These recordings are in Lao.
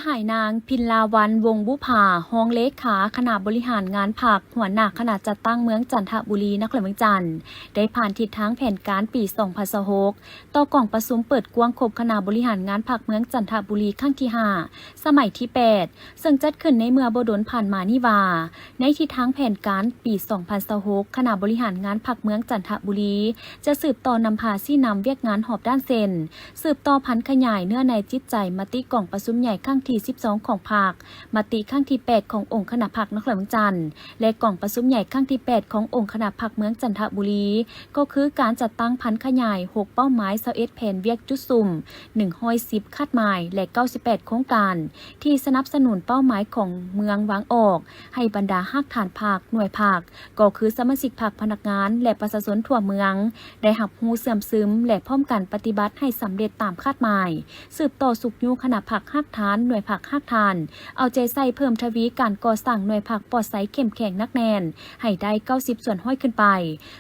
ໃຫ້ນາງ ພິນລາວັນ ວົງບຸພາ ຮອງເລຂາຄະນະບໍລິຫານງານພັກ, ຫົວໜ້າຄະນະຈັດຕັ້ງເມືອງຈັນທະບູລີ ນະຄອນຫຼວງວຽງຈັນ ໄດ້ຜ່ານທິດທາງແຜນການປີສອງພັນຊາວຫົກ ຕໍ່ກອງປະຊຸມເປີດກວ້າງຄົບຄະນະບໍລິຫານງານພັກເມືອງຈັນທະບູລີ ຄັ້ງທີຫ້າ ສະໄໝທີແປດ ເຊິ່ງຈັດຂຶ້ນໃນເມື່ອບໍ່ດົນຜ່ານມານີ້ວ່າ ໃນທິດທາງແຜນການປີສອງພັນຊາວຫົກ ຄະນະບໍລິຫານງານພັກເມືອງຈັນທະບູລີ ຈະສືບຕໍ່ນຳພາຊີ້ນຳວຽກງານຮອບດ້ານເຊັ່ນ ສືບຕໍ່ຜັນຂະຫຍາຍເນື້ອໃນຈິດໃຈມະຕິກອງປະຊຸມໃຫຍ່ຄັ້ງທີສິບສອງຂອງພັກ, ມະຕິຄັ້ງທີແປດຂອງອົງຄະນະພັກນະຄອນຫຼວງວຽງຈັນ ແລະ ກອງປະຊຸມໃຫຍ່ຄັ້ງທີແປດຂອງອົງຄະນະພັກເມືອງຈັນທະບູລີ ກໍຄືການຈັດຕັ້ງຜັນຂະຫຍາຍຫົກເປົ້າໝາຍ, ຊາວເອັດແຜນວຽກຈຸດສຸມ, ໜຶ່ງຮ້ອຍສິບຄາດໝາຍ ແລະ ເກົ້າສິບແປດໂຄງການ ທີ່ສະໜັບສະໜູນເປົ້າໝາຍຂອງເມືອງວາງອອກ ໃຫ້ບັນດາຮາກຖານພັກ, ໜ່ວຍພັກ, ກໍຄືສະມາຊິກພັກ, ພະນັກງານ ແລະ ປະຊາຊົນທົ່ວເມືອງ ໄດ້ຮັບຮູ້ເຊື່ອມຊຶມ ແລະ ພ້ອມກັນປະຕິບັດໃຫ້ສຳເລັດຕາມຄາດໝາຍ, ສືບຕໍ່ຊຸກຍູ້ຄະນະພັກຮາກຖານ, ໜ່ວຍພັກຮາກຖານ, ເອົາໃຈໃສ່ເພີ່ມທະວີການກໍ່ສ້າງໜ່ວຍພັກປອດໃສເຂັ້ມແຂງໜັກແໜ້ນໃຫ້ໄດ້ເກົ້າສິບສ່ວນຮ້ອຍຂຶ້ນໄປ.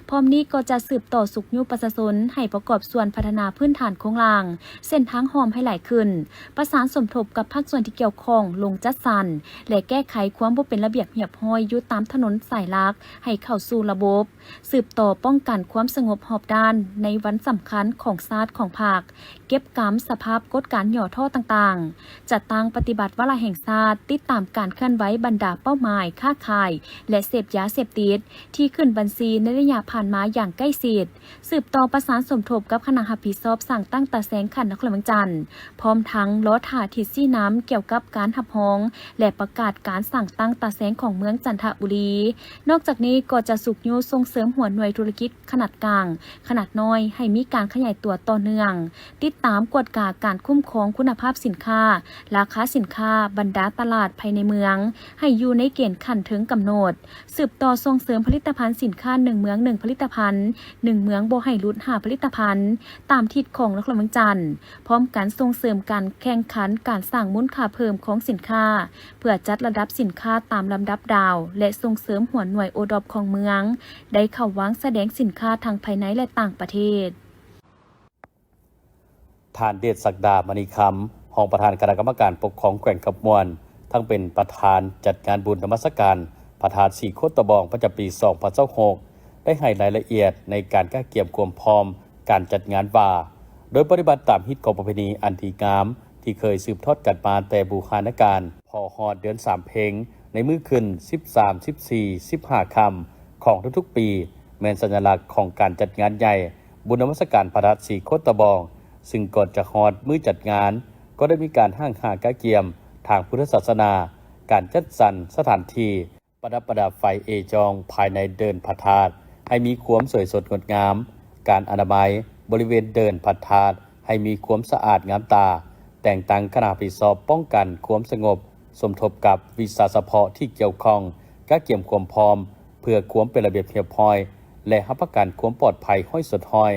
ພ້ອມນີ້ກໍຈະສືບຕໍ່ຊຸກຍູ້ປະຊາຊົນໃຫ້ປະກອບສ່ວນພັດທະນາພື້ນຖານໂຄງລ່າງ, ເສັ້ນທາງຮ່ອມໃຫ້ຫຼາຍຂຶ້ນ, ປະສານສົມທົບກັບພາກສ່ວນທີ່ກ່ຽວຂ້ອງລົງຈັດສັນ ແລະ ແກ້ໄຂຄວາມບໍ່ເປັນລະບຽບຮຽບຮ້ອຍຢູ່ຕາມຖະໜົນສາຍຫຼັກໃຫ້ເຂົ້າສູ່ລະບົບ, ສືບຕໍ່ປ້ອງກັນຄວາມສະຫງົບຮອບດ້ານໃນວັນສຳຄັນຂອງຊາດຂອງພັກ, ເກັບກຳສະພາບກົດການຫຍໍ້ທໍ້ຕ່າງໆ, ຈັດຕັ້ງປະຕິບັດວາລະແຫ່ງຊາດ, ຕິດຕາມການເຄື່ອນໄຫວບັນດາເປົ້າໝາຍຄ້າຂາຍ ແລະ ເສບຢາເສບຕິດ ທີ່ຂຶ້ນບັນຊີໃນໄລຍະຜ່ານມາຢ່າງໃກ້ຊິດ, ສືບຕໍ່ປະສານສົມທົບກັບຄະນະຮັບຜິດຊອບສ້າງຕັ້ງຕາແສງຂັ້ນນະຄອນຫຼວງວຽງຈັນ, ພ້ອມທັງລໍຖ້າທິດຊີ້ນຳກ່ຽວກັບການຮັບຮອງ ແລະ ປະກາດການສ້າງຕັ້ງຕາແສງຂອງເມືອງຈັນທະບູລີ. ນອກຈາກນີ້ກໍຈະຊຸກຍູ້ສົ່ງເສີມຫົວໜ່ວຍທຸລະກິດຂະໜາດກາງ, ຂະໜາດນ້ອຍ ໃຫ້ມີການຂະຫຍາຍຕົວຕໍ່ເນື່ອງ, ຕິດຕາມກວດກາການຄຸ້ມຄອງຄຸນນະພາບສິນຄ້າ, ລາຄາສິນຄ້າ, ບັນດາຕະຫຼາດພາຍໃນເມືອງ ໃຫ້ຢູ່ໃນເກນຂັ້ນເທິງກຳນົດ. ສືບຕໍ່ສົ່ງເສີມຜະລິດຕະພັນສິນຄ້າໜຶ່ງເມືອງໜຶ່ງຜະລິດຕະພັນ, ໜຶ່ງເມືອງບໍ່ໃຫ້ຫຼຸດຫ້າຜະລິດຕະພັນ ຕາມທິດຂອງນະຄອນຫຼວງວຽງຈັນ, ພ້ອມກັນສົ່ງເສີມການແຂ່ງຂັນການສ້າງມູນຄ່າເພີ່ມຂອງສິນຄ້າ ເພື່ອຈັດລະດັບສິນຄ້າຕາມລຳດັບດາວ ແລະ ສົ່ງເສີມຫົວໜ່ວຍໂອດອບຂອງເມືອງ ໄດ້ເຂົ້າວາງສະແດງສິນຄ້າທັງພາຍໃນ ແລະ ຕ່າງປະເທດ. ທ່ານ ເດດສັກດາ ມະນີຄຳ ຮອງປະທານຄະນະກຳມະການປົກຄອງແຂວງຄຳມ່ວນ, ທັງເປັນປະທານຈັດງານບຸນນະມັດສະການພະທາດສີໂຄດຕະບອງປະຈຳປີສອງພັນຊາວຫົກ ໄດ້ໃຫ້ລາຍລະອຽດໃນການກະກຽມຄວາມພ້ອມການຈັດງານວ່າ ໂດຍປະຕິບັດຕາມຮີດຄອງປະເພນີອັນດີງາມທີ່ເຄີຍສືບທອດກັນມາແຕ່ບູຮານະການ, ພໍຮອດເດືອນສາມເພັງ ໃນມື້ຂຶ້ນສິບສາມ ສິບສີ່ ສິບຫ້າຄ່ຳຂອງທຸກໆປີ ແມ່ນສັນຍະລັກຂອງການຈັດງານໃຫຍ່ ບຸນນະມັດສະການພະທາດສີໂຄດຕະບອງ, ຊຶ່ງກ່ອນຈະຮອດມື້ຈັດງານ ກໍໄດ້ມີການຫ້າງຫາກະກຽມທາງພຸດທະສາສະໜາ, ການຈັດສັນສະຖານທີ່, ປະດັບປະດາໄຟເອຈອງພາຍໃນເດີ່ນພະທາດໃຫ້ມີຄວາມສວຍສົດງົດງາມ, ການອະນາໄມບໍລິເວນເດີ່ນພະທາດໃຫ້ມີຄວາມສະອາດງາມຕາ, ແຕ່ງຕັ້ງຄະນະຮັບຜິດຊອບປ້ອງກັນຄວາມສະຫງົບ, ສົມທົບກັບວິຊາສະເພາະທີ່ກ່ຽວຂ້ອງ, ກະກຽມຄວາມພ້ອມເພື່ອຄວາມເປັນລະບຽບຮຽບຮ້ອຍ ແລະ ຮັບປະກັນຄວາມປອດໄພຮ້ອຍສ່ວນຮ້ອຍ.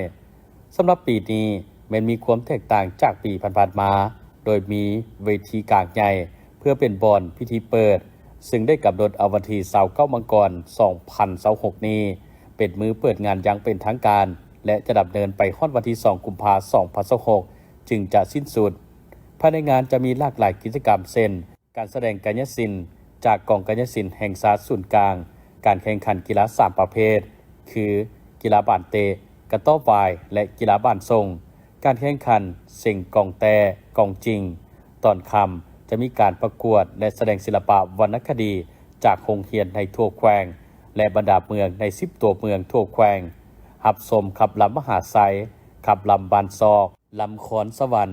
ສຳລັບປີນີ້ແມ່ນມີຄວາມແຕກຕ່າງຈາກປີຜ່ານໆມາ, ໂດຍມີເວທີກາງໃຫຍ່ເພື່ອເປັນບ່ອນພິທີເປີດ, ຊຶ່ງໄດ້ກຳນົດເອົາວັນທີຊາວເກົ້າມັງກອນ ສອງພັນຊາວຫົກນີ້ ເປັນມື້ເປີດງານຢ່າງເປັນທາງການ ແລະ ຈະດຳເນີນໄປຮອດວັນທີສອງກຸມພາ ສອງພັນຊາວຫົກ ຈຶ່ງຈະສິ້ນສຸດ. ພາຍໃນງານຈະມີຫຼາກຫຼາຍກິດຈະກຳ ເຊັ່ນ ການສະແດງກາຍະສິນຈາກກອງກາຍະສິນແຫ່ງຊາດສູນກາງ, ການແຂ່ງຂັນກິລາສາມປະເພດ ຄື ກິລາບານເຕະ, ກະຕໍບວາຍ ແລະ ກິລາບານສົ່ງ, ການແຂ່ງຂັນເສັງກອງແຕ້, ກອງຈິງ. ຕອນຄ່ຳຈະມີການປະກວດ ແລະ ສະແດງສິລະປະວັນນະຄະດີຈາກໂຮງຮຽນໃນທົ່ວແຂວງ ແລະ ບັນດາເມືອງໃນສິບຕົວເມືອງທົ່ວແຂວງ, ຮັບຊົມຂັບລຳມະຫາໄຊ, ຂັບລຳບ້ານຊອກ, ລຳຄອນສະຫວັນ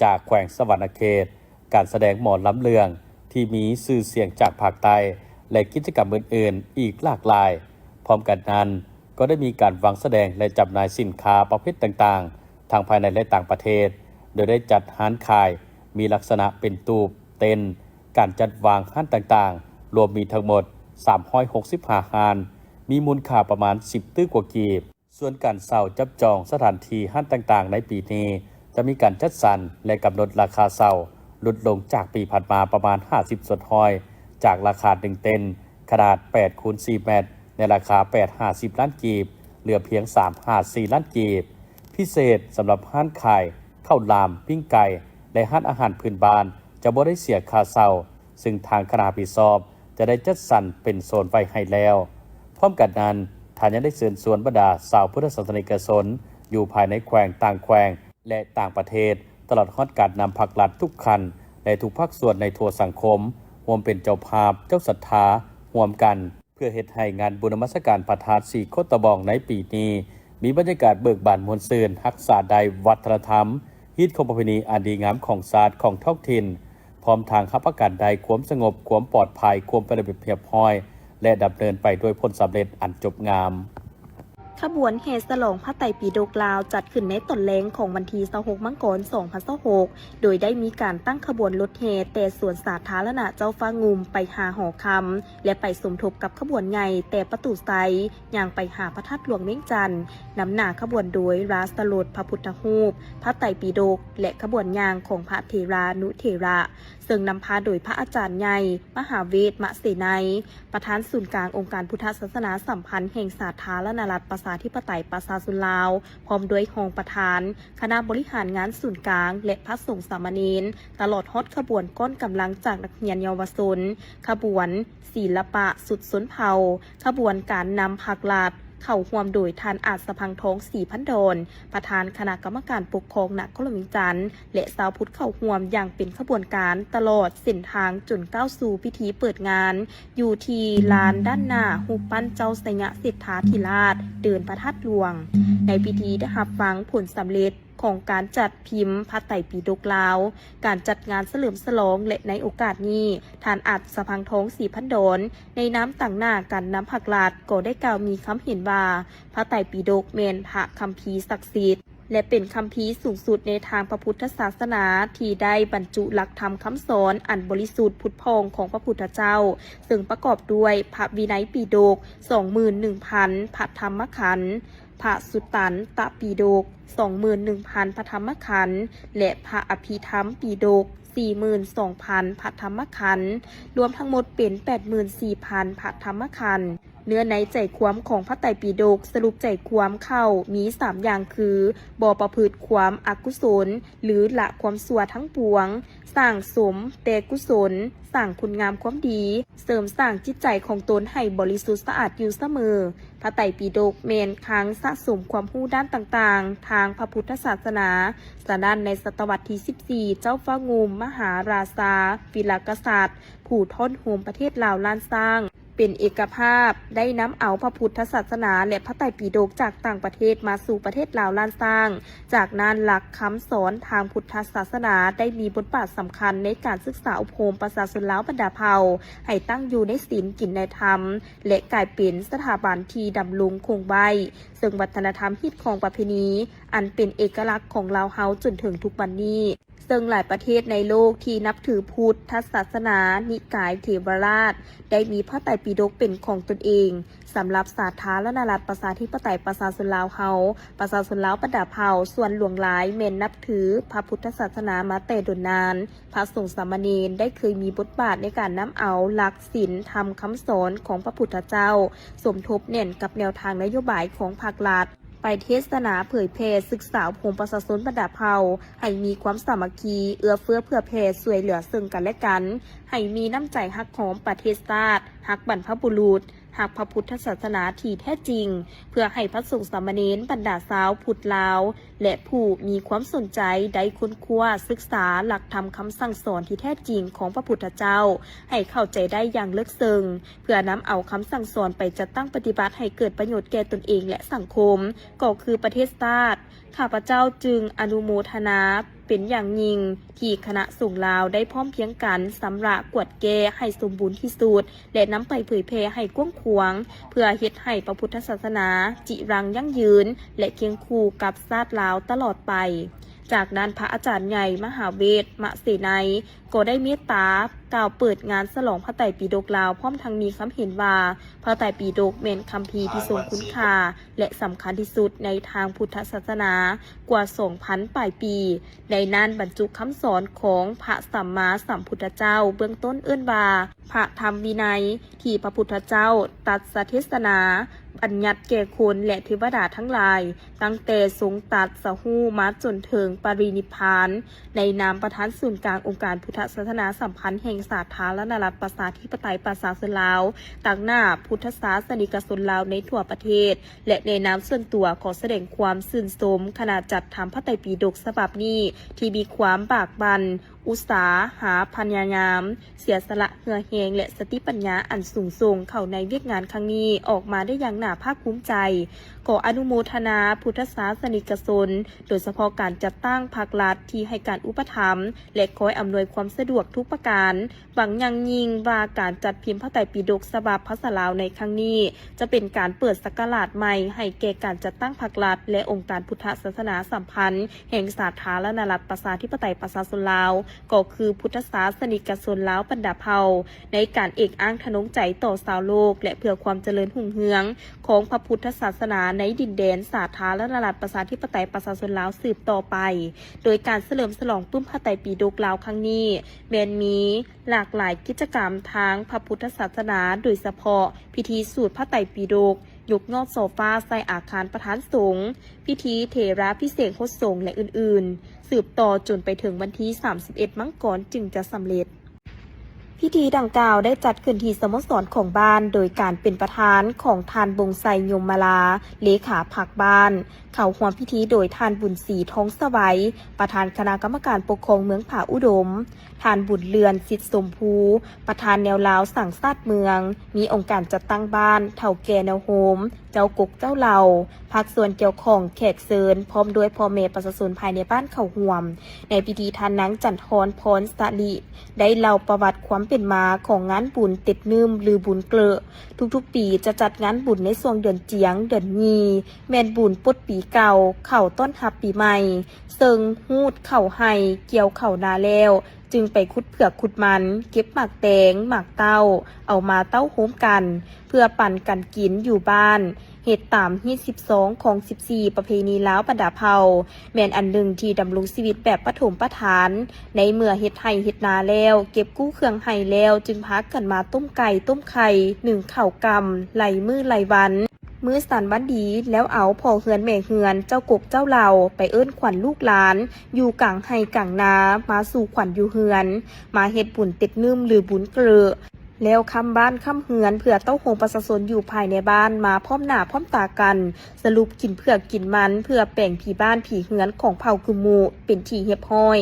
ຈາກແຂວງສະຫວັນນະເຂດ, ການສະແດງໝໍລຳເລື່ອງທີ່ມີຊື່ສຽງຈາກພາກໃຕ້ ແລະ ກິດຈະກຳອື່ນໆອີກຫຼາກຫຼາຍ. ພ້ອມກັນນັ້ນ, ກໍໄດ້ມີການວາງສະແດງ ແລະ ຈຳໜ່າຍສິນຄ້າປະເພດຕ່າງໆ ທັງພາຍໃນ ແລະ ຕ່າງປະເທດ, ໂດຍໄດ້ຈັດຮ້ານຂາຍມີລັກສະນະເປັນຕູບ, ເຕັນ, ການຈັດວາງຮ້ານຕ່າງໆ, ລວມມີທັງໝົດສາມຮ້ອຍຫົກສິບຫ້າຮ້ານ, ມີມູນຄ່າປະມານສິບຕື້ກວ່າກີບ. ສ່ວນການເຊົ່າຈັບຈອງສະຖານທີ່ຮ້ານຕ່າງໆໃນປີນີ້ ຈະມີການຈັດສັນ ແລະ ກຳນົດລາຄາເຊົ່າຫຼຸດລົງຈາກປີຜ່ານມາປະມານຫ້າສິບສ່ວນຮ້ອຍ ຈາກລາຄາໜຶ່ງເຕັນຂະໜາດແປດຄູນສີ່ແມັດ ໃນລາຄາແປດຫາສິບລ້ານກີບ ເຫຼືອພຽງສາມຫາສີ່ລ້ານກີບ. ພິເສດສຳລັບຮ້ານຂາຍເຂົ້າຫຼາມ, ປີ້ງໄກ່ ແລະ ຮ້ານອາຫານພື້ນບ້ານ ຈະບໍ່ໄດ້ເສຍຄ່າເຊົ່າ, ຊຶ່ງທາງຄະນະຮັບຜິດຊອບຈະໄດ້ຈັດສັນເປັນໂຊນໄວ້ໃຫ້ແລ້ວ. ພ້ອມກັນນັ້ນ, ທ່ານຍັງໄດ້ເຊີນຊວນບັນດາຊາວພຸດທະສາສະນິກະຊົນຢູ່ພາຍໃນແຂວງ, ຕ່າງແຂວງ ແລະ ຕ່າງປະເທດ, ຕະຫຼອດຮອດການນຳພັກລັດທຸກຂັ້ນ ແລະ ທຸກພາກສ່ວນໃນທົ່ວສັງຄົມ ຮ່ວມເປັນເຈົ້າພາບ, ເຈົ້າສັດທາ ຮ່ວມກັນ ເພື່ອເຮັດໃຫ້ງານບຸນນະມັດສະການພະທາດສີໂຄດຕະບອງໃນປີນີ້ ມີບັນຍາກາດເບີກບານມ່ວນຊື່ນ, ຮັກສາໄດ້ວັດທະນະທຳ, ຮີດຄອງປະເພນີອັນດີງາມຂອງຊາດ, ຂອງທ້ອງຖິ່ນ, ພ້ອມທັງຮັບປະກັນໄດ້ຄວາມສະຫງົບ, ຄວາມປອດໄພ, ຄວາມເປັນລະບຽບຮຽບຮ້ອຍ ແລະ ດຳເນີນໄປດ້ວຍຜົນສຳເລັດອັນຈົບງາມ. ຂະບວນແຫ່ສະຫຼອງພະໄຕປິດົກລາວ ຈັດຂຶ້ນໃນຕອນແລງຂອງວັນທີຊາວຫົກ ມັງກອນ ສອງພັນຊາວຫົກ ໂດຍໄດ້ມີການຕັ້ງຂະບວນລົດແຫ່ແຕ່ສວນສາທາລະນະເຈົ້າຟ້າງຸ່ມໄປຫາຫໍຄຳ ແລະ ໄປສົມທົບກັບຂະບວນໃຫຍ່ແຕ່ປະຕູໄຊ ຍ່າງໄປຫາພະທາດຫຼວງວຽງຈັນ, ນຳໜ້າຂະບວນໂດຍລາຊະລົດພະພຸດທະຮູບ, ພະໄຕປິດົກ ແລະ ຂະບວນຍ່າງຂອງພະເຖລານຸເຖລະ, ເຊິ່ງນຳພາໂດຍພະອາຈານໃຫຍ່ ມະຫາເວດ ມະເສໄນ, ປະທານສູນກາງອົງການພຸດທະສາສະໜາສຳພັນແຫ່ງສາທາລະນະລັດປະຊາທິປະໄຕປະຊາຊົນລາວ, ພ້ອມດ້ວຍຮອງປະທານຄະນະບໍລິຫານງານສູນກາງ ແລະ ພະສົງສາມະເນນ, ຕະຫຼອດຮອດຂະບວນກ້ອນກຳລັງຈາກນັກຮຽນເຍົາວະຊົນ, ຂະບວນ ສິລະປະຊຸດຊົນເຜົ່າ, ຂະບວນການນຳພັກລັດ, ເຂົ້າຮ່ວມໂດຍທ່ານອາດສະພັງທອງ ສີພັນດອນ, ປະທານຄະນະກຳມະການປົກຄອງນະຄອນຫຼວງວຽງຈັນ ແລະ ຊາວພຸດເຂົ້າຮ່ວມຢ່າງເປັນຂະບວນການຕະຫຼອດເສັ້ນທາງຈົນກ້າວສູ່ພິທີເປີດງານ ຢູ່ທີ່ລານດ້ານໜ້າຮູບປັ້ນເຈົ້າໄຊຍະເສດຖາທິລາດ ເດີ່ນພະທາດຫຼວງ. ໃນພິທີໄດ້ຮັບຟັງຜົນສຳເລັດ ຂອງການຈັດພິມພະໄຕປິດົກລາວ, ການຈັດງານສະເຫຼີມສະຫຼອງ ແລະ ໃນໂອກາດນີ້, ທ່ານອາດສະພັງທອງ ສີພັນດອນ ໃນນາມຕາງໜ້າການນຳພັກລັດ ກໍໄດ້ກ່າວມີຄຳເຫັນວ່າ ພະໄຕປິດົກແມ່ນພະຄຳພີສັກສິດ ແລະ ເປັນຄຳພີສູງສຸດໃນທາງພະພຸດທະສາສະໜາ ທີ່ໄດ້ບັນຈຸຫຼັກທຳຄຳສອນອັນບໍລິສຸດຜຸດຜ່ອງຂອງພະພຸດທະເຈົ້າ, ເຊິ່ງປະກອບດ້ວຍພະວິໄນປິດົກ ສອງໝື່ນໜຶ່ງພັນ ພະທຳມະຂັນ, ພະສຸຕັນຕະປິດົກ ສອງໝື່ນໜຶ່ງພັນ ພະທຳມະຂັນ ແລະ ພະອະພິທຳປິດົກ ສີ່ໝື່ນສອງພັນ ພະທຳມະຂັນ, ລວມທັງໝົດເປັນ ແປດໝື່ນສີ່ພັນ ພະທຳມະຂັນ. ເນື້ອໃນໃຈຄວາມຂອງພະໄຕປິດົກ ສະຫຼຸບໃຈຄວາມເຂົ້າມີສາມຢ່າງຄື ບໍ່ປະພຶດຄວາມອະກຸສົນ ຫຼື ລະຄວາມຊົ່ວທັງປວງ, ສ້າງສົມແຕ່ກຸສົນ, ສ້າງຄຸນງາມຄວາມດີ, ເສີມສ້າງຈິດໃຈຂອງຕົນໃຫ້ບໍລິສຸດສະອາດຢູ່ສະເໝີ. ພະໄຕປິດົກແມ່ນຄັງສະສົມຄວາມຮູ້ດ້ານຕ່າງໆ ທາງພະພຸດທະສາສະໜາ. ສະນັ້ນ, ໃນສະຕະວັດທີສິບສີ່ ເຈົ້າຟ້າງຸ່ມມະຫາລາຊາ ວິລະກະສັດ ຜູ້ທ້ອນໂຮມປະເທດລາວລ້ານຊ້າງ ເປັນເອກະພາບ ໄດ້ນຳເອົາພະພຸດທະສາສະໜາ ແລະ ພະໄຕປິດົກຈາກຕ່າງປະເທດມາສູ່ປະເທດລາວລ້ານຊ້າງ. ຈາກນັ້ນ, ຫຼັກຄຳສອນທາງພຸດທະສາສະໜາໄດ້ມີບົດບາດສຳຄັນໃນການສຶກສາອົບຮົມປະຊາຊົນລາວບັນດາເຜົ່າ ໃຫ້ຕັ້ງຢູ່ໃນສິນກິນໃນທຳ ແລະ ກາຍເປັນສະຖາບັນທີ່ດຳລົງຄົງໄວ້, ເຊິ່ງວັດທະນະທຳ, ຮີດຄອງປະເພນີ ອັນເປັນເອກະລັກຂອງລາວເຮົາຈົນເຖິງທຸກວັນນີ້. ເຊິ່ງຫຼາຍປະເທດໃນໂລກທີ່ນັບຖືພຸດທະສາສະໜານິກາຍເຖວະລາດ ໄດ້ມີພະໄຕປິດົກເປັນຂອງຕົນເອງ. ສຳລັບສາທາລະນະລັດປະຊາທິປະໄຕປະຊາຊົນລາວເຮົາ, ປະຊາຊົນລາວບັນດາເຜົ່າສ່ວນຫຼວງຫຼາຍແມ່ນນັບຖືພະພຸດທະສາສະໜາມາແຕ່ດົນນານ. ພະສົງສາມະເນນໄດ້ເຄີຍມີບົດບາດໃນການນຳເອົາຫຼັກສິນທຳຄຳສອນຂອງພະພຸດທະເຈົ້າ ສົມທົບແໜ້ນກັບແນວທາງນະໂຍບາຍຂອງພັກລັດ ໄປເທດສະໜາເຜີຍແຜ່, ສຶກສາອົບຮົມປະຊາຊົນບັນດາເຜົ່າ ໃຫ້ມີຄວາມສາມັກຄີ, ເອື້ອເຟື້ອເຜື່ອແຜ່ຊ່ວຍເຫຼືອເຊິ່ງກັນແລະກັນ, ໃຫ້ມີນ້ຳໃຈຮັກຫອມປະເທດຊາດ, ຮັກບັນພະບຸລຸດ, ຮັກພະພຸດທະສາສະໜາທີ່ແທ້ຈິງ, ເພື່ອໃຫ້ພະສົງສາມະເນນບັນດາຊາວພຸດລາວ ແລະ ຜູ້ມີຄວາມສົນໃຈໄດ້ຄົ້ນຄວ້າສຶກສາຫຼັກທຳຄຳສັ່ງສອນທີ່ແທ້ຈິງຂອງພະພຸດທະເຈົ້າ ໃຫ້ເຂົ້າໃຈໄດ້ຢ່າງເລິກເຊິ່ງ, ເພື່ອນຳເອົາຄຳສັ່ງສອນໄປຈັດຕັ້ງປະຕິບັດໃຫ້ເກີດປະໂຫຍດແກ່ຕົນເອງ ແລະ ສັງຄົມ ກໍຄືປະເທດຊາດ. ຂ້າພະເຈົ້າຈຶ່ງອະນຸໂມທະນາເປັນຢ່າງຍິ່ງ ທີ່ຄະນະສົງລາວໄດ້ພ້ອມພຽງກັນຊຳລະກວດແກ້ໃຫ້ສົມບູນທີ່ສຸດ ແລະ ນຳໄປເຜີຍແຜ່ໃຫ້ກວ້າງຂວາງ ເພື່ອເຮັດໃຫ້ພະພຸດທະສາສະໜາຈິລັງຢັ້ງຢືນ ແລະ ຄຽງຄູ່ກັບຊາດລາວຕະຫຼອດໄປ. ຈາກນັ້ນ, ພະອາຈານໃຫຍ່ ມະຫາເວດ ມະເສໄນ ກໍໄດ້ເມດຕາກ່າວເປີດງານສະຫຼອງພະໄຕປິດົກລາວ, ພ້ອມທັງມີຄຳເຫັນວ່າ ພະໄຕປິດົກແມ່ນຄຳພີທີ່ຊົງຄຸນຄ່າ ແລະ ສຳຄັນທີ່ສຸດໃນທາງພຸດທະສາສະໜາກວ່າສອງພັນປາຍປີ. ໃນນັ້ນບັນຈຸຄຳສອນຂອງພະສຳມາສຳພຸດທະເຈົ້າ, ເບື້ອງຕົ້ນເອີ້ນວ່າພະທຳວິໄນ ທີ່ພະພຸດທະເຈົ້າຕັດສະເທດສະໜາ ບັນຍັດແກ່ຄົນ ແລະ ເທວະດາທັງຫຼາຍ, ຕັ້ງແຕ່ຊົງຕັດສະຮູ້ມາຈົນເຖິງປະລິນິບພານ. ໃນນາມປະທານສູນກາງອົງການພຸດທະສາສະໜາສຳພັນແຫ່ງສາທາລະນະລັດປະຊາທິປະໄຕປະຊາຊົນລາວ, ຕາງໜ້າພຸດທະສາສະນິກະຊົນລາວໃນທົ່ວປະເທດ ແລະ ໃນນາມສ່ວນຕົວ ຂໍສະແດງຄວາມຊື່ນຊົມຄະນະຈັດທຳພະໄຕປິດົກສະບັບນີ້ ທີ່ມີຄວາມບາກບັ່ນ, ອຸດສາຫະພະຍາຍາມ, ເສຍສະຫຼະເຫື່ອແຮງ ແລະ ສະຕິປັນຍາອັນສູງສົ່ງເຂົ້າໃນວຽກງານຄັ້ງນີ້ ອອກມາໄດ້ຢ່າງໜ້າພາກພູມໃຈ. ຂໍອະນຸໂມທະນາພຸດທະສາສະນິກະຊົນ, ໂດຍສະເພາະການຈັດຕັ້ງພາກລັດທີ່ໃຫ້ການອຸປະຖຳ ແລະ ຄອຍອຳນວຍຄວາມສະດວກທຸກປະການ. ຫວັງຢ່າງຍິ່ງວ່າການຈັດພິມພະໄຕປິດົກສະບັບພາສາລາວໃນຄັ້ງນີ້ ຈະເປັນການເປີດສັກກະລາດໃໝ່ໃຫ້ແກ່ການຈັດຕັ້ງພາກລັດ ແລະ ອົງການພຸດທະສາສະໜາສຳພັນແຫ່ງສາທາລະນະລັດປະຊາທິປະໄຕປະຊາຊົນລາວ ກໍຄືພຸດທະສາສະນິກະຊົນລາວບັນດາເຜົ່າ ໃນການເອກອ້າງທະນົງໃຈຕໍ່ຊາວໂລກ ແລະ ເພື່ອຄວາມຈະເລີນຮຸ່ງເຮືອງຂອງພະພຸດທະສາສະໜາໃນດິນແດນສາທາລະນະລັດປະຊາທິປະໄຕປະຊາຊົນລາວສືບຕໍ່ໄປ. ໂດຍການສະເຫຼີມສະຫຼອງປຶ້ມພະໄຕປິດົກລາວຄັ້ງນີ້ ແມ່ນມີຫຼາກຫຼາຍກິດຈະກຳທາງພະພຸດທະສາສະໜາ, ໂດຍສະເພາະພິທີສູດພະໄຕປິດົກ, ຍົກຍອດໂຊຟາໃສ່ອາຄານປະທານສົງ, ພິທີເຖລາພິເສກຫົດສົງ ແລະ ອື່ນໆ ສືບຕໍ່ຈົນໄປເຖິງວັນທີສາມສິບເອັດມັງກອນຈຶ່ງຈະສຳເລັດ. ພິທີດັ່ງກ່າວໄດ້ຈັດຂຶ້ນທີ່ສະໂມສອນຂອງບ້ານ ໂດຍການເປັນປະທານຂອງທ່ານ ບົງໄຊ ຍົມມະລາ ເລຂາພັກບ້ານ. ເຂົ້າຮ່ວມພິທີໂດຍທ່ານ ບຸນສີ ທອງສະໄຫວ ປະທານຄະນະກຳມະການປົກຄອງເມືອງຜາອຸດົມ, ທ່ານ ບຸນເລື່ອນ ສິດສົມພູ ປະທານແນວລາວສ້າງຊາດເມືອງ, ມີອົງການຈັດຕັ້ງບ້ານ, ເຖົ້າແກ່ແນວໂຮມ, ເຈົ້າກົກເຈົ້າເຫຼົ່າ, ພາກສ່ວນກ່ຽວຂ້ອງ, ແຂກເຊີນ ພ້ອມດ້ວຍພໍ່ແມ່ປະຊາຊົນພາຍໃນບ້ານເຂົ້າຮ່ວມ. ໃນພິທີທ່ານນາງ ຈັນທອນ ພອນສະລິ ໄດ້ເລົ່າປະຫວັດຄວາມເປັນມາຂອງງານບຸນເຕັດໜຶ້ມ ຫຼື ບຸນເກລະ. ທຸກໆປີຈະຈັດງານບຸນໃນຊ່ວງເດືອນຈຽງ, ເດືອນຍີ່ ແມ່ນບຸນປົດປີເກົ່າ, ເຂົ້າຕ້ອນຮັບປີໃໝ່, ເຊິ່ງຮູດເຂົ້າໄຮ່, ກ່ຽວເຂົ້ານາແລ້ວ, ຈຶ່ງໄປຂຸດເຜືອກຂຸດມັນ, ເກັບໝາກແຕງ, ໝາກເຕົ້າ, ເອົາມາເຕົ້າໂຮມກັນ ເພື່ອປັນກັນກິນຢູ່ບ້ານ, ເຮັດຕາມຮີດສິບສອງ ຄອງສິບສີ່ ປະເພນີລາວບັນດາເຜົ່າ, ແມ່ນອັນໜຶ່ງທີ່ດຳລົງຊີວິດແບບປະຖົມປະຖານ. ໃນເມື່ອເຮັດໄຮ່ເຮັດນາແລ້ວ, ເກັບກູ້ເຄື່ອງໄຮ່ແລ້ວ, ຈຶ່ງພາກັນມາຕົ້ມໄກ່ຕົ້ມໄຂ່, ໜຶ້ງເຂົ້າກ່ຳ, ໄລ່ມື້ໄລ່ວັນ. ມື້ສັນວັນດີ ແລ້ວເອົາພໍ່ເຮືອນແມ່ເຮືອນ, ເຈົ້າກົກເຈົ້າເຫຼົ່າ ໄປເອີ້ນຂວັນລູກຫຼານ ຢູ່ກາງໄຮ່ກາງນາ ມາສູ່ຂວັນຢູ່ເຮືອນ, ມາເຮັດບຸນເຕັດໜຶ້ມ ຫຼື ບຸນເກລະ ແລ້ວຄ້ຳບ້ານຄ້ຳເຮືອນ ເພື່ອເຕົ້າໂຮມປະຊາຊົນຢູ່ພາຍໃນບ້ານ ມາພ້ອມໜ້າພ້ອມຕາກັນ ສະຫຼຸບກິນເຜືອກກິນມັນ ເພື່ອແປງຜີບ້ານຜີເຮືອນຂອງເຜົ່າກຶມມຸ ເປັນທີ່ຮຽບຮ້ອຍ.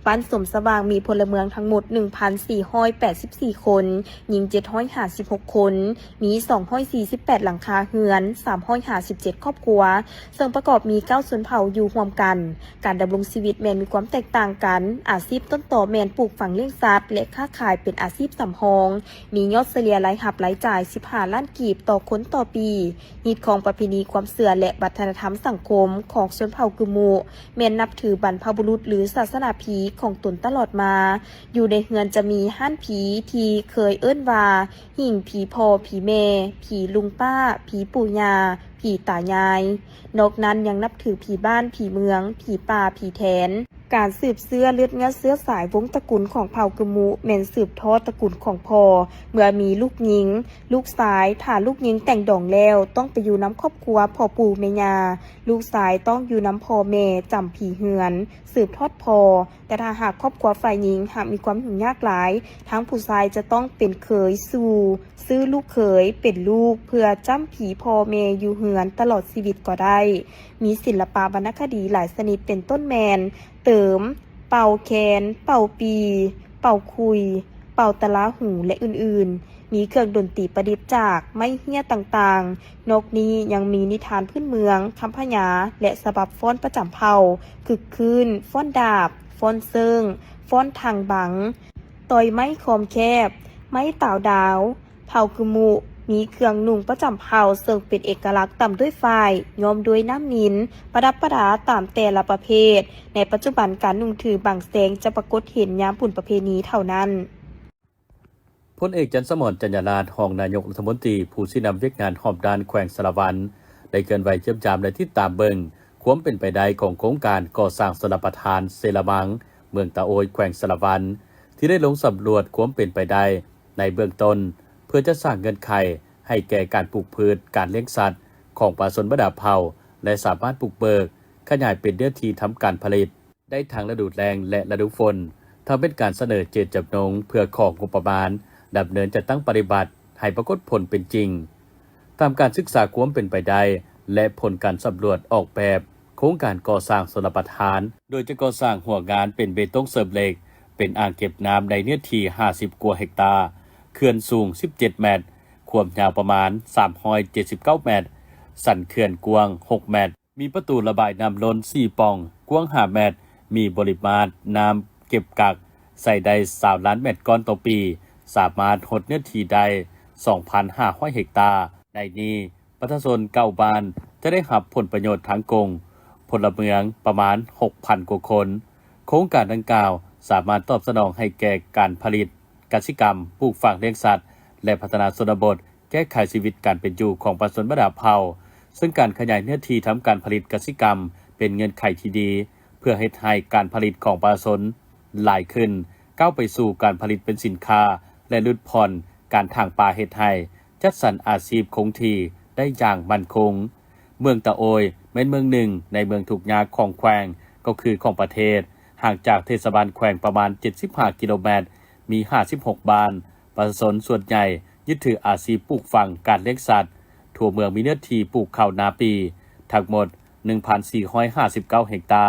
ບ້ານສົມສະຫວ່າງມີພົນລະເມືອງທັງໝົດ ໜຶ່ງພັນສີ່ຮ້ອຍແປດສິບສີ່ຄົນ, ຍິງເຈັດຮ້ອຍຫ້າສິບຫົກຄົນ, ມີສອງຮ້ອຍສີ່ສິບແປດຫຼັງຄາເຮືອນ, ສາມຮ້ອຍຫ້າສິບເຈັດຄອບຄົວ, ເຊິ່ງປະກອບມີເກົ້າຊົນເຜົ່າຢູ່ຮ່ວມກັນ. ການດຳລົງຊີວິດແມ່ນມີຄວາມແຕກຕ່າງກັນ, ອາຊີບຕົ້ນຕໍແມ່ນປູກຝັງລ້ຽງສັດ ແລະ ຄ້າຂາຍເປັນອາຊີບສຳຮອງ, ມີຍອດສະເລ່ຍລາຍຮັບລາຍຈ່າຍສິບຫ້າລ້ານກີບຕໍ່ຄົນຕໍ່ປີ. ຮີດຄອງປະເພນີຄວາມເຊື່ອ ແລະ ວັດທະນະທຳສັງຄົມຂອງຊົນເຜົ່າກຶມມຸ ແມ່ນນັບຖືບັນພະບຸລຸດ ຫຼື ສາສະໜາຜີຂອງຕົນຕະຫຼອດມາ. ຢູ່ໃນເຮືອນຈະມີຮ້ານຜີທີ່ເຄີຍເອີ້ນວ່າ ຫິ້ງຜີພໍ່ຜີແມ່, ຜີລຸງປ້າ, ຜີປູ່ຍ່າ, ຜີຕາຍາຍ. ນອກນັ້ນຍັງນັບຖືຜີບ້ານ, ຜີເມືອງ, ຜີປ່າ, ຜີແຖນ. ການສືບເຊື້ອເລືອດເນື້ອເຊື້ອສາຍວົງຕະກຸນຂອງເຜົ່າກຶມມຸ ແມ່ນສືບທອດຕະກຸນຂອງພໍ່. ເມື່ອມີລູກຍິງ, ລູກຊາຍ, ຖ້າລູກຍິງແຕ່ງດອງແລ້ວ ຕ້ອງໄປຢູ່ນຳຄອບຄົວພໍ່ປູ່ແມ່ຍ່າ, ລູກຊາຍຕ້ອງຢູ່ນຳພໍ່ແມ່ຈຳຜີເຮືອນ ສືບທອດພໍ່. ແຕ່ຖ້າຫາກຄອບຄົວຝ່າຍຍິງຫາກມີຄວາມຫຍຸ້ງຍາກຫຼາຍ, ທາງຜູ້ຊາຍຈະຕ້ອງເປັນເຂີຍສູ່, ຊື້ລູກເຂີຍເປັນລູກ ເພື່ອຈ້ຳຜີພໍ່ແມ່ຢູ່ເຮືອນຕະຫຼອດຊີວິດກໍໄດ້. ມີສິລະປະວັນນະຄະດີຫຼາຍຊະນິດ ເປັນຕົ້ນແມ່ນ ເຕີມ, ເປົ່າແຄນ, ເປົ່າປີ, ເປົ່າຄຸຍ, ເປົ່າຕະລາຫູ ແລະ ອື່ນໆ. ມີເຄື່ອງດົນຕີປະດິດຈາກໄມ້ເຮ້ຍຕ່າງໆ. ນອກນີ້ຍັງມີນິທານພື້ນເມືອງ, ຄຳພະຍາ ແລະ ສະບັບຟ້ອນປະຈຳເຜົ່າ, ຄຶກຄື້ນ, ຟ້ອນດາບ, ຟ້ອນເຊິ່ງ, ຟ້ອນທາງບັງ, ຕ່ອຍໄມ້ຄອມແຄບ, ໄມ້ຕາວດາວ. ເຜົ່າກຶມມຸມີເຄື່ອງນຸ່ງປະຈຳເຜົ່າ ເຊິ່ງເປັນເອກະລັກ ຕ່ຳດ້ວຍຝ້າຍ, ຍ້ອມດ້ວຍນ້ຳນິນ, ປະດັບປະດາຕາມແຕ່ລະປະເພດ. ໃນປັດຈຸບັນ ການນຸ່ງຖືບາງແສງຈະປາກົດເຫັນຍາມບຸນປະເພນີເທົ່ານັ້ນ. ພົນເອກ ຈັນສະໝອນ ຈັນຍາລາດ ຮອງນາຍົກລັດຖະມົນຕີ ຜູ້ຊີ້ນຳວຽກງານຮອບດ້ານແຂວງສາລະວັນ ໄດ້ເຄື່ອນໄຫວຢ້ຽມຢາມ ແລະ ຕິດຕາມເບິ່ງຄວາມເປັນໄປໄດ້ຂອງໂຄງການກໍ່ສ້າງຊົນລະປະທານເຊລະມັງ ເມືອງຕາໂອ້ຍ ແຂວງສາລະວັນ ທີ່ໄດ້ລົງສຳຫຼວດຄວາມເປັນໄປໄດ້ໃນເບື້ອງຕົ້ນ ເພື່ອຈະສ້າງເງື່ອນໄຂໃຫ້ແກ່ການປູກພືດ, ການລ້ຽງສັດ, ຂອງປະຊາຊົນບັນດາເຜົ່າ ແລະ ສາມາດບຸກເບີກຂະຫຍາຍເປັນເນື້ອທີ່ທຳການຜະລິດໄດ້ທັງລະດູແລ້ງ ແລະ ລະດູຝົນ, ທັງເປັນການສະເໜີເຈດຈຳນົງເພື່ອຂໍງົບປະມານດຳເນີນຈັດຕັ້ງປະຕິບັດໃຫ້ປາກົດຜົນເປັນຈິງ ຕາມການສຶກສາຄວາມເປັນໄປໄດ້ ແລະ ຜົນການສຳຫຼວດອອກແບບໂຄງການກໍ່ສ້າງຊົນລະປະທານ, ໂດຍຈະກໍ່ສ້າງຫົວງານເປັນເບຕົງເສີມເຫຼັກ, ເປັນອ່າງເກັບນ້ຳໃນເນື້ອທີ່ຫ້າສິບກວ່າເຮັກຕາ, ເຂື່ອນສູງສິບເຈັດແມັດ, ຄວາມຍາວປະມານສາມຮ້ອຍເຈັດສິບເກົ້າແມັດ, ສັນເຂື່ອນກວ້າງຫົກແມັດ, ມີປະຕູລະບາຍນ້ຳລົ້ນສີ່ປ່ອງ, ກວ້າງຫ້າແມັດ, ມີບໍລິມາດນ້ຳເກັບກັກໃຊ້ໄດ້ຊາວລ້ານແມັດກ້ອນຕໍ່ປີ, ສາມາດຫົດເນື້ອທີ່ໄດ້ສອງພັນຫ້າຮ້ອຍເຮັກຕາ. ໃນນີ້ ປະຊາຊົນເກົ້າບ້ານຈະໄດ້ຮັບຜົນປະໂຫຍດທາງກົງ, ພົນລະເມືອງປະມານຫົກພັນກວ່າຄົນ. ໂຄງການດັ່ງກ່າວສາມາດຕອບສະໜອງໃຫ້ແກ່ການຜະລິດກະສິກຳ, ປູກຝັງລ້ຽງສັດ ແລະ ພັດທະນາຊົນນະບົດ, ແກ້ໄຂຊີວິດການເປັນຢູ່ຂອງປະຊາຊົນບັນດາເຜົ່າ, ເຊິ່ງການຂະຫຍາຍເນື້ອທີ່ທຳການຜະລິດກະສິກຳເປັນເງື່ອນໄຂທີ່ດີ ເພື່ອເຮັດໃຫ້ການຜະລິດຂອງປະຊາຊົນຫຼາຍຂຶ້ນ, ກ້າວໄປສູ່ການຜະລິດເປັນສິນຄ້າ ແລະ ຫຼຸດຜ່ອນການຖາງປ່າເຮັດໄຮ່, ຈັດສັນອາຊີບຄົງທີ່ໄດ້ຢ່າງໝັ້ນຄົງ. ເມືອງຕະໂອ້ຍແມ່ນເມືອງໜຶ່ງໃນເມືອງທຸກຍາກຂອງແຂວງ, ກໍຄືຂອງປະເທດ, ຫ່າງຈາກເທດສະບານແຂວງປະມານເຈັດສິບຫ້າກິໂລແມັດ, ມີຫ້າສິບຫົກບ້ານ. ປະຊາຊົນສ່ວນໃຫຍ່ຍຶດຖືອາຊີບປູກຝັງ, ການລ້ຽງສັດ. ທົ່ວເມືອງມີເນື້ອທີ່ປູກເຂົ້ານາປີທັງໝົດໜຶ່ງພັນສີ່ຮ້ອຍຫ້າສິບເກົ້າເຮັກຕາ,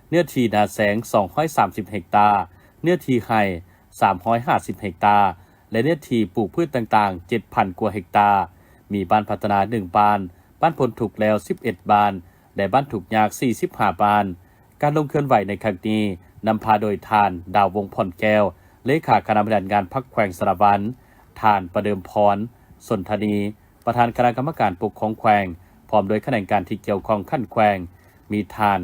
ເນື້ອທີ່ນາແຊງສອງຮ້ອຍສາມສິບເຮັກຕາ, ເນື້ອທີ່ໄຮ່ສາມຮ້ອຍຫ້າສິບເຮັກຕາ ແລະ ເນື້ອທີ່ປູກພືດຕ່າງໆເຈັດພັນກວ່າເຮັກຕາ. ມີບ້ານພັດທະນາໜຶ່ງບ້ານ, ບ້ານພົ້ນທຸກແລ້ວສິບເອັດບ້ານ ແລະ ບ້ານທຸກຍາກສີ່ສິບຫ້າບ້ານ. ການລົງເຄື່ອນໄຫວໃນຄັ້ງນີ້ ນຳພາໂດຍທ່ານ ດາວວົງ ພອນແກ້ວ ເລຂາຄະນະບໍລິຫານງານພັກແຂວງສາລະວັນ, ທ່ານ ປະເດີມພອນ ສົນທະນີ ປະທານຄະນະກຳມະການປົກຄອງແຂວງ ພ້ອມດ້ວຍຂະແໜງການທີ່ກ່ຽວຂ້ອງຂັ້ນແຂວງ, ມີທ່ານ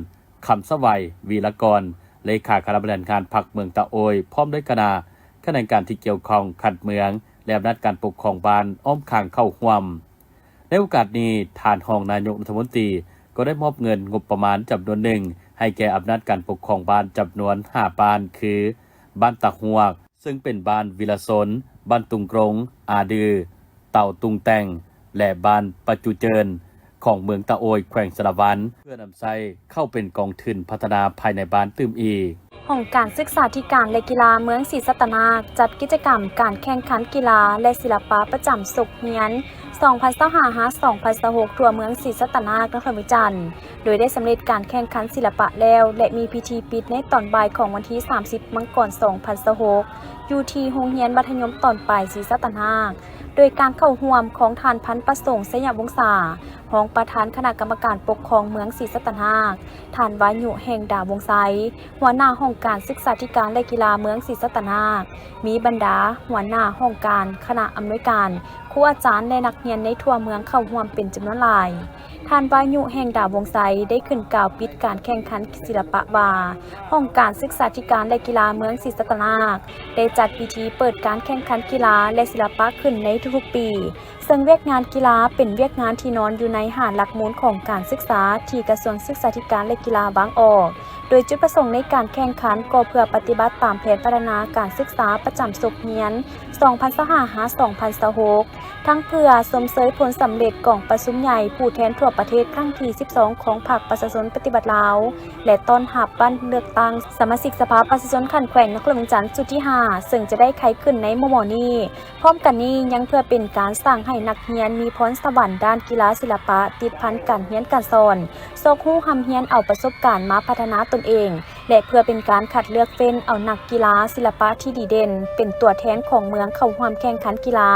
ຄຳສະໄຫວ ວີລະກອນ ເລຂາຄະນະບໍລິຫານງານພັກເມືອງຕະໂອ້ຍ ພ້ອມດ້ວຍຄະນະຂະແໜງການທີ່ກ່ຽວຂ້ອງຂັ້ນເມືອງ ແລະ ອຳນາດການປົກຄອງບ້ານອ້ອມຂ້າງເຂົ້າຮ່ວມ. ໃນໂອກາດນີ້, ທ່ານຮອງນາຍົກລັດຖະມົນຕີກໍໄດ້ມອບເງິນງົບປະມານຈຳນວນໜຶ່ງໃຫ້ແກ່ອຳນາດການປົກຄອງບ້ານຈຳນວນຫ້າບ້ານ ຄື ບ້ານຕາຮວກ, ເຊິ່ງເປັນບ້ານວິລະຊົນ, ບ້ານຕຸງກົງ, ອາດື, ເຕົາຕຸງແຕ່ງ ແລະ ບ້ານປະຈຸເຈີນ ຂອງເມືອງຕະໂອ້ຍ ແຂວງສາລະວັນ ເພື່ອນຳໃຊ້ເຂົ້າເປັນກອງທຶນພັດທະນາພາຍໃນບ້ານຕື່ມອີກ. ຫ້ອງການສຶກສາທິການ ແລະ ກິລາເມືອງສີສັດຕະນາກ ຈັດກິດຈະກຳການແຂ່ງຂັນກິລາ ແລະ ສິລະປະປະຈຳສົກຮຽນ ສອງພັນຊາວຫ້າ ຫາ ສອງພັນຊາວຫົກ ທົ່ວເມືອງສີສັດຕະນາກ ນະຄອນຫຼວງວຽງຈັນ ໂດຍໄດ້ສຳເລັດການແຂ່ງຂັນສິລະປະແລ້ວ ແລະ ມີພິທີປິດໃນຕອນບ່າຍຂອງວັນທີສາມສິບ ມັງກອນ ສອງພັນຊາວຫົກ ຢູ່ທີ່ໂຮງຮຽນມັດທະຍົມຕອນປາຍສີສັດຕະນາກ ໂດຍການເຂົ້າຮ່ວມຂອງທ່ານ ພັນປະສົງ ໄຊຍະວົງສາ ຮອງປະທານຄະນະກຳມະການປົກຄອງເມືອງສີສັດຕະນາກ, ທ່ານ ວາຍຸ ແຫ່ງດາວົງໄຊ ຫົວໜ້າຫ້ອງການສຶກສາທິການ ແລະ ກິລາເມືອງສີສັດຕະນາກ, ມີບັນດາຫົວໜ້າຫ້ອງການ, ຄະນະອຳນວຍການ, ຄູອາຈານ ແລະ ນັກຮຽນໃນທົ່ວເມືອງເຂົ້າຮ່ວມເປັນຈຳນວນຫຼາຍ. ທ່ານ ວາຍຸ ແຫ່ງດາວົງໄຊ ໄດ້ຂຶ້ນກ່າວປິດການແຂ່ງຂັນສິລະປະວ່າ, ຫ້ອງການສຶກສາທິການ ແລະ ກິລາເມືອງສີສັດຕະນາກ ໄດ້ຈັດພິທີເປີດການແຂ່ງຂັນກິລາ ແລະ ສິລະປະຂຶ້ນໃນທຸກໆປີ, ເຊິ່ງວຽກງານກິລາເປັນວຽກງານທີ່ນອນຢູ່ໃນຖານຫຼັກມູນຂອງການສຶກສາທີ່ກະຊວງສຶກສາທິການ ແລະ ກິລາວາງອອກ, ໂດຍຈຸດປະສົງໃນການແຂ່ງຂັນກໍເພື່ອປະຕິບັດຕາມແຜນພັດທະນາການສຶກສາປະຈຳສົກຮຽນ ສອງພັນຊາວຫ້າ ຫາ ສອງພັນຊາວຫົກ ທັງເພື່ອຊົມເຊີຍຜົນສຳເລັດກອງປະຊຸມໃຫຍ່ຜູ້ແທນທົ່ວປະເທດຄັ້ງທີສິບສອງ ຂອງພັກປະຊາຊົນປະຕິວັດລາວ ແລະ ຕ້ອນຮັບວັນເລືອກຕັ້ງສະມາຊິກສະພາປະຊາຊົນຂັ້ນແຂວງນະຄອນຫຼວງວຽງຈັນຊຸດທີຫ້າ ເຊິ່ງຈະໄດ້ໄຂຂຶ້ນໃນມໍ່ໆນີ້. ພ້ອມກັນນີ້ຍັງເພື່ອເປັນການສ້າງໃຫ້ນັກຮຽນມີພອນສະຫວັນດ້ານກິລາສິລະປະ ຕິດພັນການຮຽນການສອນ, ຊອກຮູ້ຮ່ຳຮຽນເອົາປະສົບການມາພັດທະນາຕົນເອງ ແລະ ເພື່ອເປັນການຄັດເລືອກເຟ້ນເອົານັກກິລາສິລະປະທີ່ດີເດັ່ນ ເປັນຕົວແທນຂອງເມືອງເຂົ້າຮ່ວມແຂ່ງຂັນກິລາ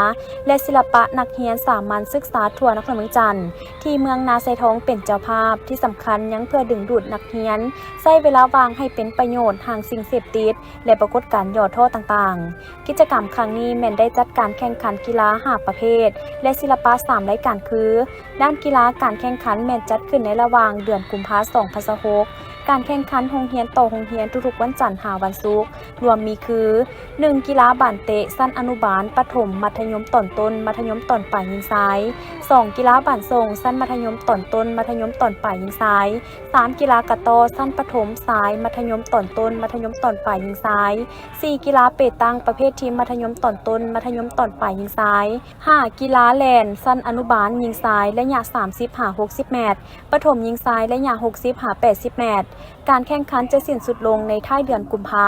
ແລະ ສິລະປະນັກຮຽນສາມັນສຶກສາທົ່ວນະຄອນຫຼວງວຽງຈັນ ທີ່ເມືອງນາຊາຍທອງເປັນເຈົ້າພາບ. ທີ່ສຳຄັນຍັງເພື່ອດຶງດູດນັກຮຽນ ໃຊ້ເວລາວ່າງໃຫ້ເປັນປະໂຫຍດ, ຫ່າງສິ່ງເສບຕິດ ແລະ ປາກົດການຫຍໍ້ທໍ້ຕ່າງໆ. ກິດຈະກຳຄັ້ງນີ້ແມ່ນໄດ້ຈັດການແຂ່ງຂັນກິລາຫ້າປະເພດ ແລະ ສິລະປະສາມລາຍການຄື ດ້ານກິລາການແຂ່ງຂັນແມ່ນຈັດຂຶ້ນໃນລະຫວ່າງເດືອນກຸມພາ ສອງພັນຊາວຫົກ ການແຂ່ງຂັນໂຮງຮຽນຕ ເຂົ້າໂຮງຮຽນທຸກໆວັນຈັນຫາວັນສຸກ ລວມມີຄື ໜຶ່ງ ກິລາບານເຕະ ຊັ້ນອະນຸບານ, ປະຖົມ, ມັດທະຍົມຕອນຕົ້ນ, ມັດທະຍົມຕອນປາຍຍິງຊາຍ, ສອງ ກິລາບານສົ່ງ ຊັ້ນມັດທະຍົມຕອນຕົ້ນ, ມັດທະຍົມຕອນປາຍຍິງຊາຍ, ສາມ ກິລາກະຕໍ້ ຊັ້ນປະຖົມ, ຊາຍ, ມັດທະຍົມຕອນຕົ້ນ, ມັດທະຍົມຕອນປາຍຍິງຊາຍ, ສີ່ ກິລາເປຕັງ ປະເພດທີມມັດທະຍົມຕອນຕົ້ນ, ມັດທະຍົມຕອນປາຍຍິງຊາຍ, ຫ້າ ກິລາແລ່ນ ຊັ້ນອະນຸບານຍິງຊາຍ ໄລຍະສາມສິບຫາຫົກສິບແມັດ, ປະຖົມຍິງຊາຍ ໄລຍະຫົກສິບຫາແປດສິບແມັດ. ການແຂ່ງຂັນຈະສິ້ນສຸດລົງໃນທ້າຍເດືອນກຸມພາ.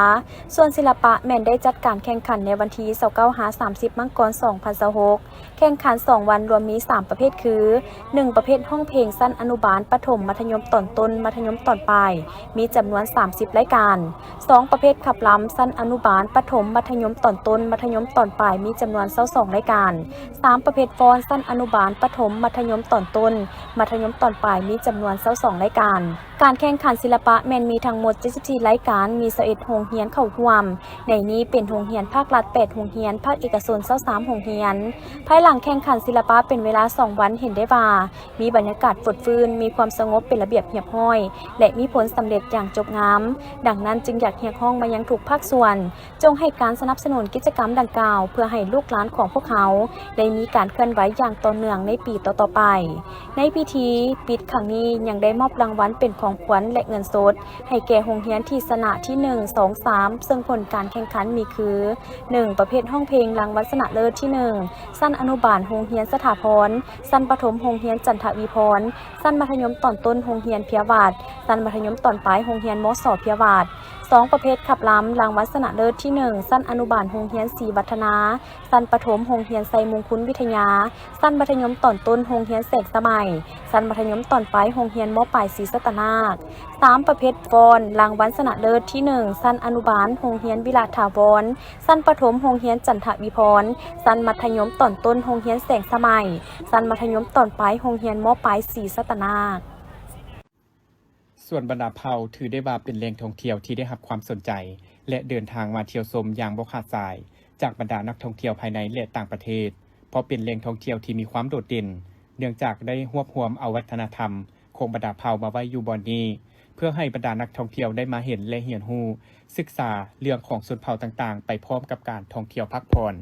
ສ່ວນສິລະປະແມ່ນໄດ້ຈັດການແຂ່ງຂັນໃນວັນທີຊາວເກົ້າຫາສາມສິບມັງກອນສອງພັນຊາວຫົກ. ແຂ່ງຂັນສອງວັນລວມມີສາມປະເພດຄື ໜຶ່ງ ປະເພດຮ້ອງເພງຊັ້ນອະນຸບານ, ປະຖົມ, ມັດທະຍົມຕອນຕົ້ນ, ມັດທະຍົມຕອນປາຍ ມີຈຳນວນສາມສິບລາຍການ, ສອງ ປະເພດຂັບລຳຊັ້ນອະນຸບານ, ປະຖົມ, ມັດທະຍົມຕອນຕົ້ນ, ມັດທະຍົມຕອນປາຍ ມີຈຳນວນຊາວສອງລາຍການ, ສາມ ປະເພດຟ້ອນຊັ້ນອະນຸບານ, ປະຖົມ, ມັດທະຍົມຕອນຕົ້ນ, ມັດທະຍົມຕອນປາຍ ມີຈຳນວນຊາວສອງລາຍການ. ການແຂ່ງຂັນສິລະປະແມ່ນມີທັງໝົດເຈັດສິບສີ່ລາຍການ, ມີຊາວເອັດໂຮງຮຽນເຂົ້າຮ່ວມ. ໃນນີ້ເປັນໂຮງຮຽນພາກລັດແປດໂຮງຮຽນ, ພາກເອກະຊົນຊາວສາມໂຮງຮຽນ. ພາຍຫຼັງແຂ່ງຂັນສິລະປະເປັນເວລາສອງວັນ ເຫັນໄດ້ວ່າມີບັນຍາກາດຟົດຟື້ນ, ມີຄວາມສະຫງົບເປັນລະບຽບຮຽບຮ້ອຍ ແລະ ມີຜົນສຳເລັດຢ່າງຈົບງາມ. ດັ່ງນັ້ນຈຶ່ງຢາກຮຽກຮ້ອງມາຍັງທຸກພາກສ່ວນ ຈົ່ງໃຫ້ການສະໜັບສະໜູນກິດຈະກຳດັ່ງກ່າວ ເພື່ອໃຫ້ລູກຫຼານຂອງພວກເຮົາໄດ້ມີການເຄື່ອນໄຫວຢ່າງຕໍ່ເນື່ອງໃນປີຕໍ່ໆໄປ. ໃນພິທີປິດຄັ້ງນີ້ຍັງໄດ້ມອບລາງວັນເປັນຂອງຂວັນ ແລະ ເງິນສົດ ໃຫ້ແກ່ໂຮງຮຽນທີ່ຊະນະທີໜຶ່ງ ສອງ ສາມ ເຊິ່ງຜົນການແຂ່ງຂັນມີຄື ໜຶ່ງ ປະເພດຮ້ອງເພງ ລາງວັນຊະນະເລີດທີໜຶ່ງ ຊັ້ນອະນຸບານໂຮງຮຽນສະຖາພອນ, ຊັ້ນປະຖົມໂຮງຮຽນຈັນທະວີພອນ, ຊັ້ນມັດທະຍົມຕອນຕົ້ນໂຮງຮຽນເພຍວາດ, ຊັ້ນມັດທະຍົມຕອນປາຍໂຮງຮຽນ ມສ ເພຍວາດ. ສອງ ປະເພດຂັບລຳ ລາງວັນຊະນະເລີດທີໜຶ່ງ ຊັ້ນອະນຸບານໂຮງຮຽນສີວັດທະນາ, ຊັ້ນປະຖົມໂຮງຮຽນໄຊມຸງຄຸນວິທະຍາ, ຊັ້ນມັດທະຍົມຕອນຕົ້ນໂຮງຮຽນແສງສະໄໝ, ຊັ້ນມັດທະຍົມຕອນປາຍໂຮງຮຽນ ມ.ປາຍ ສີສັດຕະນາກ. ສາມ ປະເພດຟ້ອນ ລາງວັນຊະນະເລີດທີໜຶ່ງ ຊັ້ນອະນຸບານໂຮງຮຽນວິລະຖາວອນ, ຊັ້ນປະຖົມໂຮງຮຽນຈັນທະວິພອນ, ຊັ້ນມັດທະຍົມຕອນຕົ້ນໂຮງຮຽນແສງສະໄໝ, ຊັ້ນມັດທະຍົມຕອນປາຍໂຮງຮຽນ ມ.ປາຍ ສີສັດຕະນາກ. ສວນບັນດາເຜົ່າຖືໄດ້ວ່າເປັນແຫຼ່ງທ່ອງທ່ຽວທີ່ໄດ້ຮັບຄວາມສົນໃຈ ແລະ ເດີນທາງມາທ່ຽວຊົມຢ່າງບໍ່ຂາດສາຍຈາກບັນດານັກທ່ອງທ່ຽວພາຍໃນ ແລະ ຕ່າງປະເທດ, ເພາະເປັນແຫຼ່ງທ່ອງທ່ຽວທີ່ມີຄວາມໂດດເດັ່ນ ເນື່ອງຈາກໄດ້ຮວບຮວມເອົາວັດທະນະທຳຂອງບັນດາເຜົ່າມາໄວ້ຢູ່ບ່ອນນີ້ ເພື່ອໃຫ້ບັນດານັກທ່ອງທ່ຽວໄດ້ມາເຫັນ ແລະ ຮຽນຮູ້ສຶກສາເລື່ອງຂອງຊົນເຜົ່າຕ່າງໆ ໄປພ້ອມກັບການທ່ອງທ່ຽວພັກຜ່ອນ.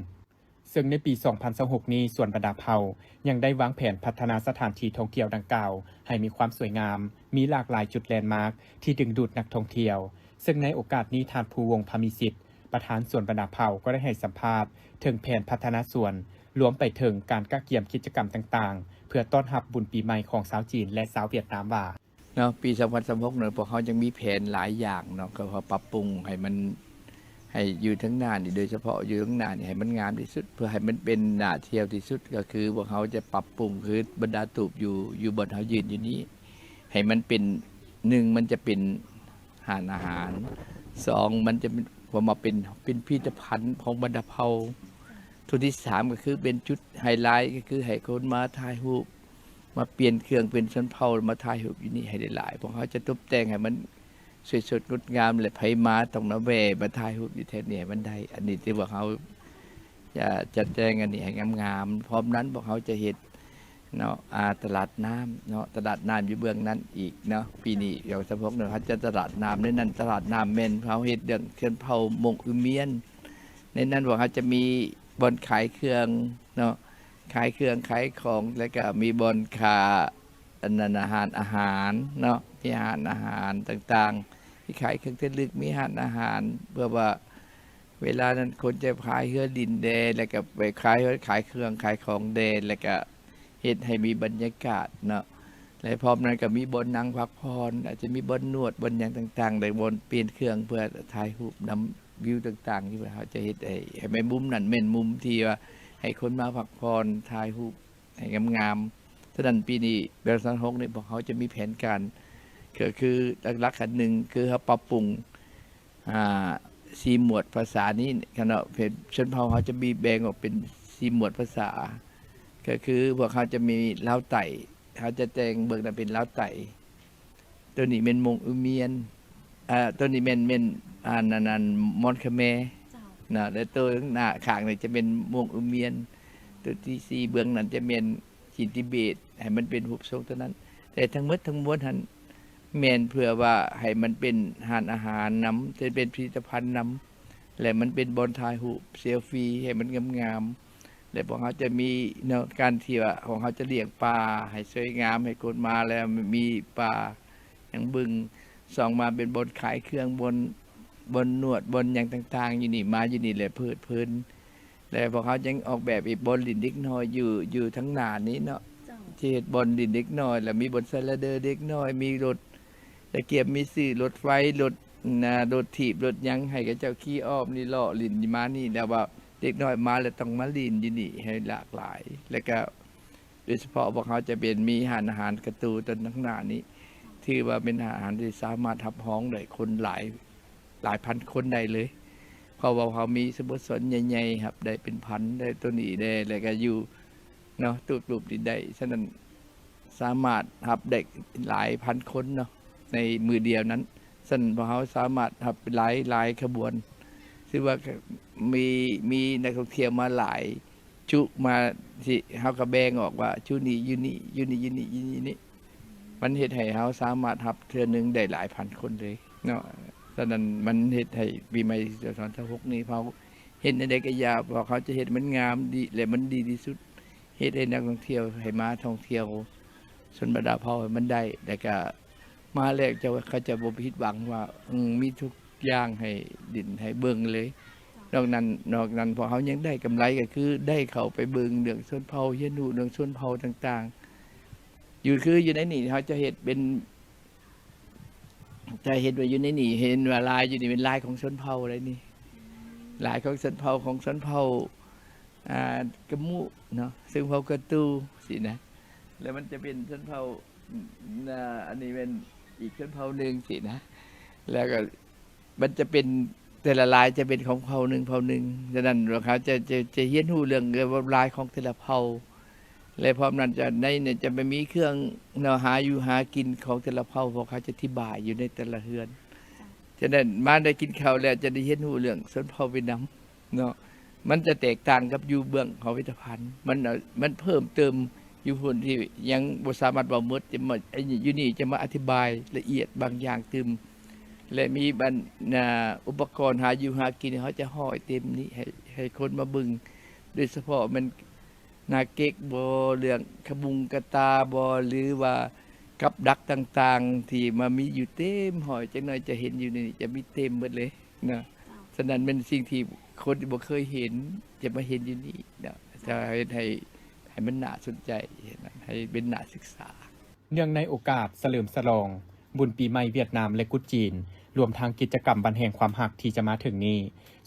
ເຊິ່ງໃນປີສອງພັນຊາວຫົກນີ້ ສວນບັນດາເຜົ່າຍັງໄດ້ວາງແຜນພັດທະນາສະຖານທີ່ທ່ອງທ່ຽວດັ່ງກ່າວໃຫ້ມີຄວາມສວຍງາມ, ມີຫຼາກຫຼາຍຈຸດແລນມາກທີ່ດຶງດູດນັກທ່ອງທ່ຽວ. ເຊິ່ງໃນໂອກາດນີ້ ທ່ານ ພູວົງ ພາມີສິດ ປະທານສວນບັນດາເຜົ່າ ກໍໄດ້ໃຫ້ສຳພາດເຖິງແຜນພັດທະນາສວນ, ລວມໄປເຖິງການກະກຽມກິດຈະກຳຕ່າງໆ ເພື່ອຕ້ອນຮັບບຸນປີໃໝ່ຂອງຊາວຈີນ ແລະ ຊາວຫວຽດນາມວ່າ, ເນາະ ປີສອງພັນຊາວຫົກເນາະ ພວກເຮົາຍັງມີແຜນຫຼາຍຢ່າງເນາະ ກໍເພື່ອປັບປຸງໃຫ້ມັນ ໃຫ້ຢູ່ທາງໜ້ານີ້ ໂດຍສະເພາະຢູ່ທາງໜ້ານີ້ໃຫ້ມັນງາມທີ່ສຸດ ເພື່ອໃຫ້ມັນເປັນໜ້າທ່ຽວທີ່ສຸດ ກໍຄືພວກເຮົາຈະປັບປຸງ ຄືບັນດາຕູບຢູ່ ຢູ່ບ່ອນເຮົາຢືນຢູ່ນີ້ ໃຫ້ມັນເປັນ ໜຶ່ງ ມັນຈະເປັນຮ້ານອາຫານ, ສອງ ມັນຈະເປັນ ເພາະວ່າເປັນ ເປັນພິພິທະພັນຂອງບັນດາເຜົ່າ, ຕົວທີສາມ ກໍຄືເປັນຈຸດໄຮໄລ ກໍຄືໃຫ້ຄົນມາຖ່າຍຮູບ ມາປ່ຽນເຄື່ອງເປັນຊົນເຜົ່າ ມາຖ່າຍຮູບຢູ່ນີ້ໃຫ້ຫຼາຍໆ. ພວກເຮົາຈະຕົບແຕ່ງໃຫ້ມັນສວຍສົດງົດງາມ ແລະ ໃຜມາຕ້ອງມາແວ່ມາຖ່າຍຮູບຢູ່ແຖວນີ້ໃຫ້ມັນໄດ້. ອັນນີ້ທີ່ພວກເຮົາຈະຈັດແຈງອັນນີ້ໃຫ້ງາມໆ. ພ້ອມນັ້ນພວກເຮົາຈະເຮັດເນາະ ອາ ຕະຫຼາດນ້ຳເນາະ ຕະຫຼາດນ້ຳຢູ່ເບື້ອງນັ້ນອີກເນາະ. ປີນີ້ ສອງພັນຊາວຫົກເນາະ ເຮົາຈະຕະຫຼາດນ້ຳ ໃນນັ້ນຕະຫຼາດນ້ຳແມ່ນເຮົາເຮັດເລື່ອງຊົນເຜົ່າມົ້ງອືມມຽນ. ໃນນັ້ນພວກເຮົາຈະມີບ່ອນຂາຍເຄື່ອງເນາະ ຂາຍເຄື່ອງຂາຍຂອງ ແລ້ວກະມີບ່ອນຂາຍ ອັນນັ້ນ ອາຫານ ອາຫານເນາະ ມີຮ້ານອາຫານຕ່າງໆ ທີ່ຂາຍເຄື່ອງທີ່ລະລຶກ ມີຮ້ານອາຫານ ເພື່ອວ່າເວລານັ້ນຄົນຈະພາຍເຮືອຫຼິ້ນແດ່ ແລ້ວກະໄປຂາຍ ຂາຍເຄື່ອງຂາຍຂອງແດ່ ແລ້ວກະເຮັດໃຫ້ມີບັນຍາກາດເນາະ. ແລະ ພ້ອມນັ້ນກໍມີບ່ອນນັ່ງພັກຜ່ອນ ອາດຈະມີບ່ອນນວດ ບ່ອນຫຍັງຕ່າງໆ ແລະ ບ່ອນປ່ຽນເຄື່ອງເພື່ອຖ່າຍຮູບນຳວິວຕ່າງໆ ທີ່ວ່າເຮົາຈະເຮັດໃຫ້ ໃຫ້ແມ່ນມຸມນັ້ນແມ່ນມຸມທີ່ວ່າໃຫ້ຄົນມາພັກຜ່ອນ ຖ່າຍຮູບໃຫ້ງາມໆ. ສະນັ້ນ ປີນີ້ ສອງພັນຊາວຫົກນີ້ ພວກເຮົາຈະມີແຜນການ ກໍຄືຫຼັກໆ ອັນໜຶ່ງ ຄືເຮົາປັບປຸງ ອ່າ ສີ່ໝວດພາສານີ້ເນາະ ເປັນ ຊົນເຜົ່າເຮົາຈະມີແບ່ງອອກເປັນສີ່ໝວດພາສາ ກໍຄືພວກເຮົາຈະມີລາວໃຕ້ ເຮົາຈະແຕ່ງເບິ່ງນຳເປັນລາວໃຕ້ ໂຕນີ້ແມ່ນມົ້ງອືມມຽນ ເອີ ໂຕນີ້ແມ່ນ ແມ່ນ ອັນ ອັນ ອັນ ມອນຂະແມ ເຈົ້າ ເນາະ ແລະ ໂຕຂ້າງໜ້າຂ້າງນີ້ຈະແມ່ນມົ້ງອືມມຽນ ໂຕທີສີ່ເບື້ອງນັ້ນຈະແມ່ນຈີນທິເບດ ໃຫ້ມັນເປັນຮູບຊົງໂຕນັ້ນ ແຕ່ທັງໝົດທັງມວນຫັ້ນ ແມ່ນເພື່ອວ່າໃຫ້ມັນເປັນຮ້ານອາຫານນຳ ຈະເປັນພິພິທະພັນນຳ ແລະ ມັນເປັນບ່ອນຖ່າຍຮູບເຊລຟີໃຫ້ມັນງາມໆ ແລະ ພວກເຮົາຈະມີເນາະ ການທີ່ວ່າພວກເຮົາຈະລ້ຽງປາໃຫ້ສວຍງາມ ໃຫ້ຄົນມາແລ້ວມີປາຫຍັງເບິ່ງ ສອງມາເປັນບ່ອນຂາຍເຄື່ອງ ບ່ອນ ບ່ອນນວດ ບ່ອນຫຍັງຕ່າງໆ ຢູ່ນີ້ ມາຢູ່ນີ້ແຫຼະເພີດເພີນ. ແລະ ພວກເຮົາຍັງອອກແບບອີກບ່ອນຫຼິ້ນເດັກນ້ອຍຢູ່ ຢູ່ທາງໜ້ານີ້ເນາະ ເຈົ້າ ທີ່ເຮັດບ່ອນຫຼິ້ນເດັກນ້ອຍ ແລ້ວມີບ່ອນສະໄລເດີເດັກນ້ອຍ ມີລົດຕະກຽມ ມີຊື້ລົດໄຟ ລົດນາ ລົດຖີບ ລົດຫຍັງໃຫ້ເຂົາເຈົ້າຂີ່ອ້ອມນີ້ ເລາະຫຼິ້ນມານີ້ ແລ້ວວ່າເດັກນ້ອຍມາແລ້ວຕ້ອງມາຫຼິ້ນຢູ່ນີ້ໃຫ້ຫຼາກຫຼາຍ ແລ້ວກະ ໂດຍສະເພາະພວກເຮົາຈະເປັນ ມີຮ້ານອາຫານກະຕູຕົນທາງໜ້ານີ້ ຖືວ່າເປັນຮ້ານອາຫານທີ່ສາມາດຮັບຮອງໄດ້ຄົນຫຼາຍ ຫຼາຍພັນຄົນໄດ້ເລີຍ ເພາະວ່າເຮົາມີສະໂມສອນໃຫຍ່ໆ ຮັບໄດ້ເປັນພັນ ໄດ້ໂຕນີ້ແດ່ ແລ້ວກະຢູ່ເນາະ ຕູບໆນີ້ໄດ້ ສະນັ້ນ ສາມາດຮັບໄດ້ຫຼາຍພັນຄົນເນາະ ໃນມື້ດຽວນັ້ນ ສະນັ້ນ ພວກເຮົາສາມາດຮັບຫຼາຍ ຫຼາຍຂະບວນ ຖືວ່າ ມີ ມີນັກທ່ອງທ່ຽວມາຫຼາຍ ຈຸມາ ທີ່ເຮົາກໍແບ່ງອອກວ່າ ຈຸນີ້ຢູ່ນີ້ ຢູ່ນີ້ຢູ່ນີ້ຢູ່ນີ້ ມັນເຮັດໃຫ້ເຮົາສາມາດຮັບເທື່ອໜຶ່ງໄດ້ຫຼາຍພັນຄົນເລີຍເນາະ. ສະນັ້ນ ມັນເຮັດໃຫ້ປີໃໝ່ສອງພັນຊາວຫົກນີ້ ເຮົາເຮັດແນວໃດກໍຢ່າ ພວກເຮົາຈະເຮັດມັນງາມດີ ແລະ ມັນດີທີ່ສຸດ ເຮັດໃຫ້ນັກທ່ອງທ່ຽວ ໃຫ້ມາທ່ອງທ່ຽວຊົນບັນດາເຜົ່າໃຫ້ມັນໄດ້ ແລ້ວກະມາແລ້ວເຈົ້າ ເຂົາຈະບໍ່ຜິດຫວັງວ່າ ອືມ ມີທຸກຢ່າງໃຫ້ຫຼິ້ນໃຫ້ເບິ່ງເລີຍ. ນອກນັ້ນ ນອກນັ້ນ ພວກເຮົາຍັງໄດ້ກຳໄລ ກໍຄືໄດ້ເຂົ້າໄປເບິ່ງເລື່ອງຊົນເຜົ່າ ຮຽນຮູ້ເລື່ອງຊົນເຜົ່າຕ່າງໆ ຢູ່ ຄືຢູ່ໃນນີ້ ເຮົາຈະເຮັດເປັນ ຈະເຫັນວ່າຢູ່ໃນນີ້ ເຫັນວ່າລາຍຢູ່ນີ້ເປັນລາຍຂອງຊົນເຜົ່າໃດນີ້ ລາຍຂອງຊົນເຜົ່າ ຂອງຊົນເຜົ່າ ອ່າ ກະມຸເນາະ ຊົນເຜົ່າກະຕູຊີ້ນະ ແລ້ວມັນຈະເປັນຊົນເຜົ່າ ອາ ອັນນີ້ແມ່ນອີກຊົນເຜົ່າໜຶ່ງຊີ້ນະ ແລ້ວກໍມັນຈະເປັນ ແຕ່ລະລາຍຈະເປັນຂອງເຜົ່າໜຶ່ງເຜົ່າໜຶ່ງ. ສະນັ້ນ ພວກເຮົາຈະ ຈະ ຈະຮຽນຮູ້ເລື່ອງລວດລາຍຂອງແຕ່ລະເຜົ່າ ແລະ ພ້ອມນັ້ນຈະ ໃນນັ້ນຈະໄປມີເຄື່ອງເນາະ ຫາຢູ່ຫາກິນຂອງແຕ່ລະເຜົ່າ ພວກເຂົາຈະອະທິບາຍຢູ່ໃນແຕ່ລະເຮືອນ. ເຈົ້າ ສະນັ້ນ ມາໄດ້ກິນເຂົ້າແລ້ວ ຈະໄດ້ຮຽນຮູ້ເລື່ອງຊົນເຜົ່າຫວຽດນາມເນາະ ມັນຈະແຕກຕ່າງກັບຢູ່ເບື້ອງຂອງພິພິທະພັນ ມັນ ມັນເພີ່ມເຕີມຢູ່ພຸ້ນທີ່ຍັງບໍ່ສາມາດເວົ້າໝົດ ຈະມາ ຢູ່ນີ້ຈະມາອະທິບາຍລະອຽດບາງຢ່າງຕື່ມ ແລະ ມີບັນ ນາ ອຸປະກອນຫາຢູ່ຫາກິນ ເຮົາຈະຮ້ອຍເຕັມນີ້ ໃຫ້ ໃຫ້ຄົນມາເບິ່ງ ໂດຍສະເພາະແມ່ນໜ້າເກັກບໍ ເລື່ອງຂະບຸງກະຕ່າບໍ ຫຼືວ່າກັບດັກຕ່າງໆ ທີ່ມາມີຢູ່ເຕັມຮ້ອຍ ຈັກໜ້ອຍຈະເຫັນຢູ່ໃນນີ້ ຈະມີເຕັມໝົດເລີຍເນາະ. ສະນັ້ນແມ່ນສິ່ງທີ່ຄົນທີ່ບໍ່ເຄີຍເຫັນ ຈະມາເຫັນຢູ່ນີ້ເນາະ ຈະເຮັດໃຫ້ ໃຫ້ມັນໜ້າສົນໃຈ ໃຫ້ເປັນໜ້າສຶກສາ. ເນື່ອງໃນໂອກາດສະເຫຼີມສະຫຼອງບຸນປີໃໝ່ຫວຽດນາມ ແລະ ກຸດຈີນ, ລວມທັງກິດຈະກຳວັນແຫ່ງຄວາມຮັກທີ່ຈະມາເຖິງນີ້,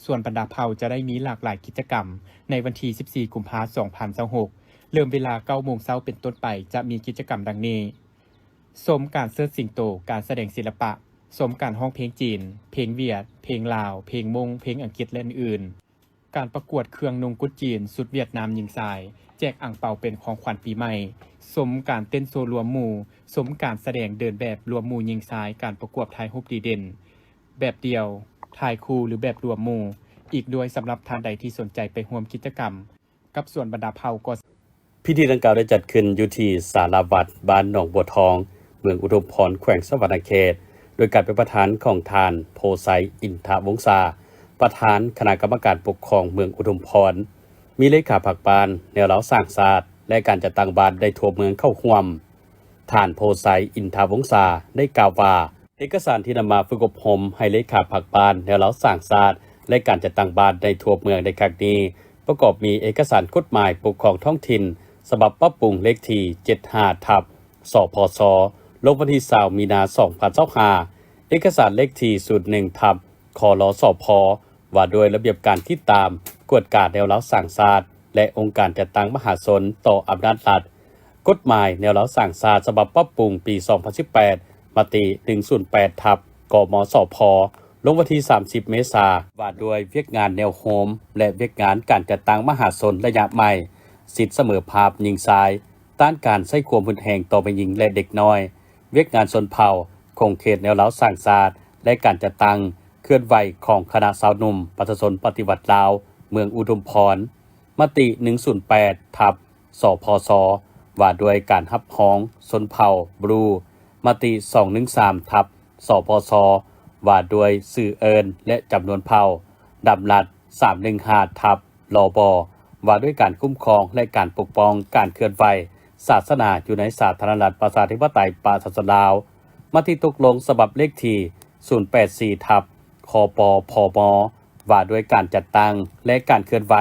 ສວນບັນດາເຜົ່າຈະໄດ້ມີຫຼາກຫຼາຍກິດຈະກຳໃນວັນທີສິບສີ່ ກຸມພາ ສອງພັນຊາວຫົກ. ເລີ່ມເວລາເກົ້າໂມງເຊົ້າເປັນຕົ້ນໄປ ຈະມີກິດຈະກຳດັ່ງນີ້: ຊົມການເຊີດສິງໂຕ, ການສະແດງສິລະປະ, ຊົມການຮ້ອງເພງຈີນ, ເພງຫວຽດ, ເພງລາວ, ເພງມົ້ງ, ເພງອັງກິດ ແລະ ອື່ນໆ. ການປະກວດເຄື່ອງນຸ່ງກຸດຈີນ ຊຸດຫວຽດນາມຍິງຊາຍ, ແຈກອັງເປົາເປັນຂອງຂວັນປີໃໝ່, ຊົມການເຕັ້ນໂຊລວມໝູ່, ຊົມການສະແດງເດີນແບບລວມໝູ່ຍິງຊາຍ, ການປະກວດຖ່າຍຮູບດີເດັ່ນແບບດຽວ, ຖ່າຍຄູ່ ຫຼື ແບບລວມໝູ່ ອີກດ້ວຍ. ສຳລັບທ່ານໃດທີ່ສົນໃຈໄປຮ່ວມກິດຈະກຳກັບສວນບັນດາເຜົ່າກໍ ພິທີດັ່ງກ່າວໄດ້ຈັດຂຶ້ນຢູ່ທີ່ສາລາວັດ ບ້ານໜອງບົວທອງ ເມືອງອຸທຸມພອນ ແຂວງສະຫວັນນະເຂດ ໂດຍການເປັນປະທານຂອງທ່ານ ໂພໄຊ ອິນທະວົງສາ ປະທານຄະນະກຳມະການປົກຄອງເມືອງອຸທຸມພອນ, ມີເລຂາພັກບ້ານແນວລາວສ້າງຊາດ ແລະ ການຈັດຕັ້ງບ້ານໃນທົ່ວເມືອງເຂົ້າຮ່ວມ. ທ່ານ ໂພໄຊ ອິນທະວົງສາ ໄດ້ກ່າວວ່າ ເອກະສານທີ່ນຳມາຝຶກອົບຮົມໃຫ້ເລຂາພັກບ້ານແນວລາວສ້າງຊາດ ແລະ ການຈັດຕັ້ງບ້ານໃນທົ່ວເມືອງໃນຄັ້ງນີ້ ປະກອບມີເອກະສານກົດໝາຍປົກຄອງທ້ອງຖິ່ນ ສະບັບປັບປຸງເລກທີເຈັດຫ້າ ທັບ ສພສ ລົງວັນທີຊາວ ມີນາ ສອງພັນຊາວຫ້າ, ເອກະສານເລກທີສູນໜຶ່ງ ທັບ ຄລສພ ວ່າດ້ວຍລະບຽບການຕິດຕາມ, ກວດກາແນວລາວສ້າງຊາດ ແລະ ອົງການຈັດຕັ້ງມະຫາຊົນຕໍ່ອຳນາດລັດ, ກົດໝາຍແນວລາວສ້າງຊາດ ສະບັບປັບປຸງປີສອງພັນສິບແປດ, ມະຕິ ໜຶ່ງສູນແປດ ທັບ ກມສພ ລົງວັນທີສາມສິບ ເມສາ ວ່າດ້ວຍວຽກງານແນວໂຮມ ແລະ ວຽກງານການຈັດຕັ້ງມະຫາຊົນໄລຍະໃໝ່, ສິດສະເໝີພາບຍິງຊາຍ, ຕ້ານການໃຊ້ຄວາມຮຸນແຮງຕໍ່ແມ່ຍິງ ແລະ ເດັກນ້ອຍ, ວຽກງານຊົນເຜົ່າ, ຂົງເຂດແນວລາວສ້າງຊາດ ແລະ ການຈັດຕັ້ງເຄື່ອນໄຫວຂອງຄະນະຊາວໜຸ່ມປະຊາຊົນປະຕິວັດລາວ ເມືອງອຸທຸມພອນ, ມະຕິ ໜຶ່ງສູນແປດ ທັບ ສພສ ວ່າດ້ວຍການຮັບຮອງຊົນເຜົ່າບຣູ, ມະຕິສອງໜຶ່ງສາມທັບ ສປຊ ວ່າດ້ວຍຊື່ເອີ້ນ ແລະ ຈຳນວນເຜົ່າ, ດຳລັດສາມໜຶ່ງຫ້າທັບ ລບ ວ່າດ້ວຍການຄຸ້ມຄອງ ແລະ ການປົກປ້ອງການເຄື່ອນໄຫວສາສະໜາຢູ່ໃນສາທາລະນະລັດ ປະຊາທິປະໄຕ ປະຊາຊົນລາວ, ມະຕິຕົກລົງສະບັບເລກທີສູນແປດສີ່ທັບ ຄປພມ ວ່າດ້ວຍການຈັດຕັ້ງ ແລະ ການເຄື່ອນໄຫວ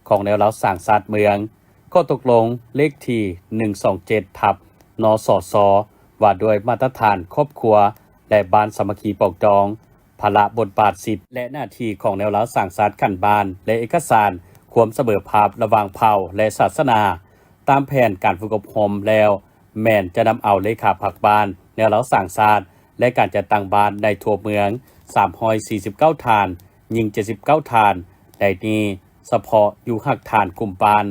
ຂອງແນວລາວສ້າງຊາດເມືອງ, ຂໍ້ຕົກລົງເລກທີໜຶ່ງສອງເຈັດທັບ ນສຊ ວ່າດ້ວຍມາດຕະຖານຄອບຄົວ ແລະ ບ້ານສາມັກຄີປອງດອງ, ພາລະບົດບາດສິດ ແລະ ໜ້າທີ່ຂອງແນວລາວສ້າງຊາດຂັ້ນບ້ານ ແລະ ເອກະສານຄວາມສະເໝີພາບລະຫວ່າງເຜົ່າ ແລະ ສາສະໜາ. ຕາມແຜນການຝຶກອົບຮົມແລ້ວ ແມ່ນຈະນຳເອົາເລຂາພັກບ້ານ ແນວລາວສ້າງຊາດ ແລະ ການຈັດຕັ້ງບ້ານໃນທົ່ວເມືອງ ສາມຮ້ອຍສີ່ສິບເກົ້າທ່ານ, ຍິງເຈັດສິບເກົ້າທ່ານ. ໃນນີ້ ສະເພາະຢູ່ຮາກຖານກຸ່ມບ້ານ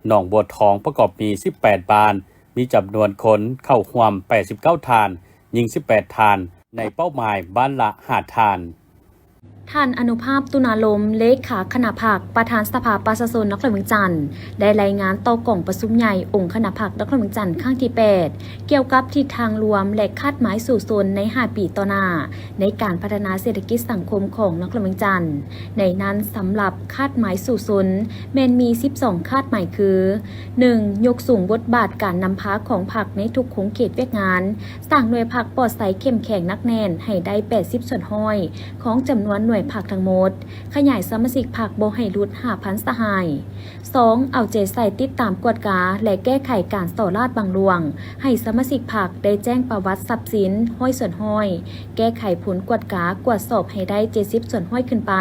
ໜອງບົວທອງ ປະກອບມີສິບແປດບ້ານ, ມີຈຳນວນຄົນເຂົ້າຮ່ວມແປດສິບເກົ້າທ່ານ, ຍິງສິບແປດທ່ານ, ໃນເປົ້າໝາຍບ້ານລະຫ້າທ່ານ. ທ່ານ ອະນຸພາບ ຕຸນາລົມ ເລຂາຄະນະພັກ ປະທານສະພາປະຊາຊົນນະຄອນຫຼວງວຽງຈັນ ໄດ້ລາຍງານຕໍ່ກອງປະຊຸມໃຫຍ່ອົງຄະນະພັກນະຄອນຫຼວງວຽງຈັນຄັ້ງທີແປດ ກ່ຽວກັບທິດທາງລວມ ແລະ ຄາດໝາຍສູ້ຊົນໃນຫ້າປີຕໍ່ໜ້າ ໃນການພັດທະນາເສດຖະກິດສັງຄົມຂອງນະຄອນຫຼວງວຽງຈັນ. ໃນນັ້ນ ສຳລັບຄາດໝາຍສູ້ຊົນ ແມ່ນມີສິບສອງຄາດໝາຍຄື: ໜຶ່ງ, ຍົກສູງບົດບາດການນຳພາຂອງພັກໃນທຸກຂົງເຂດວຽກງານ, ສ້າງໜ່ວຍພັກປອດໃສເຂັ້ມແຂງໜັກແໜ້ນໃຫ້ໄດ້ແປດສິບສ່ວນຮ້ອຍຂອງຈຳນວນໜ່ວຍພັກທັງໝົດ, ຂະຫຍາຍສະມາຊິກພັກບໍ່ໃຫ້ຫຼຸດຫ້າພັນສະຫາຍ. ສອງ, ເອົາໃຈໃສ່ຕິດຕາມກວດກາ ແລະ ແກ້ໄຂການສໍ້ລາດບັງຫຼວງ ໃຫ້ສະມາຊິກພັກໄດ້ແຈ້ງປະຫວັດຊັບສິນຮ້ອຍສ່ວນຮ້ອຍ, ແກ້ໄຂຜົນກວດກາກວດສອບໃຫ້ໄດ້ເຈັດສິບສ່ວນຮ້ອຍຂຶ້ນໄປ.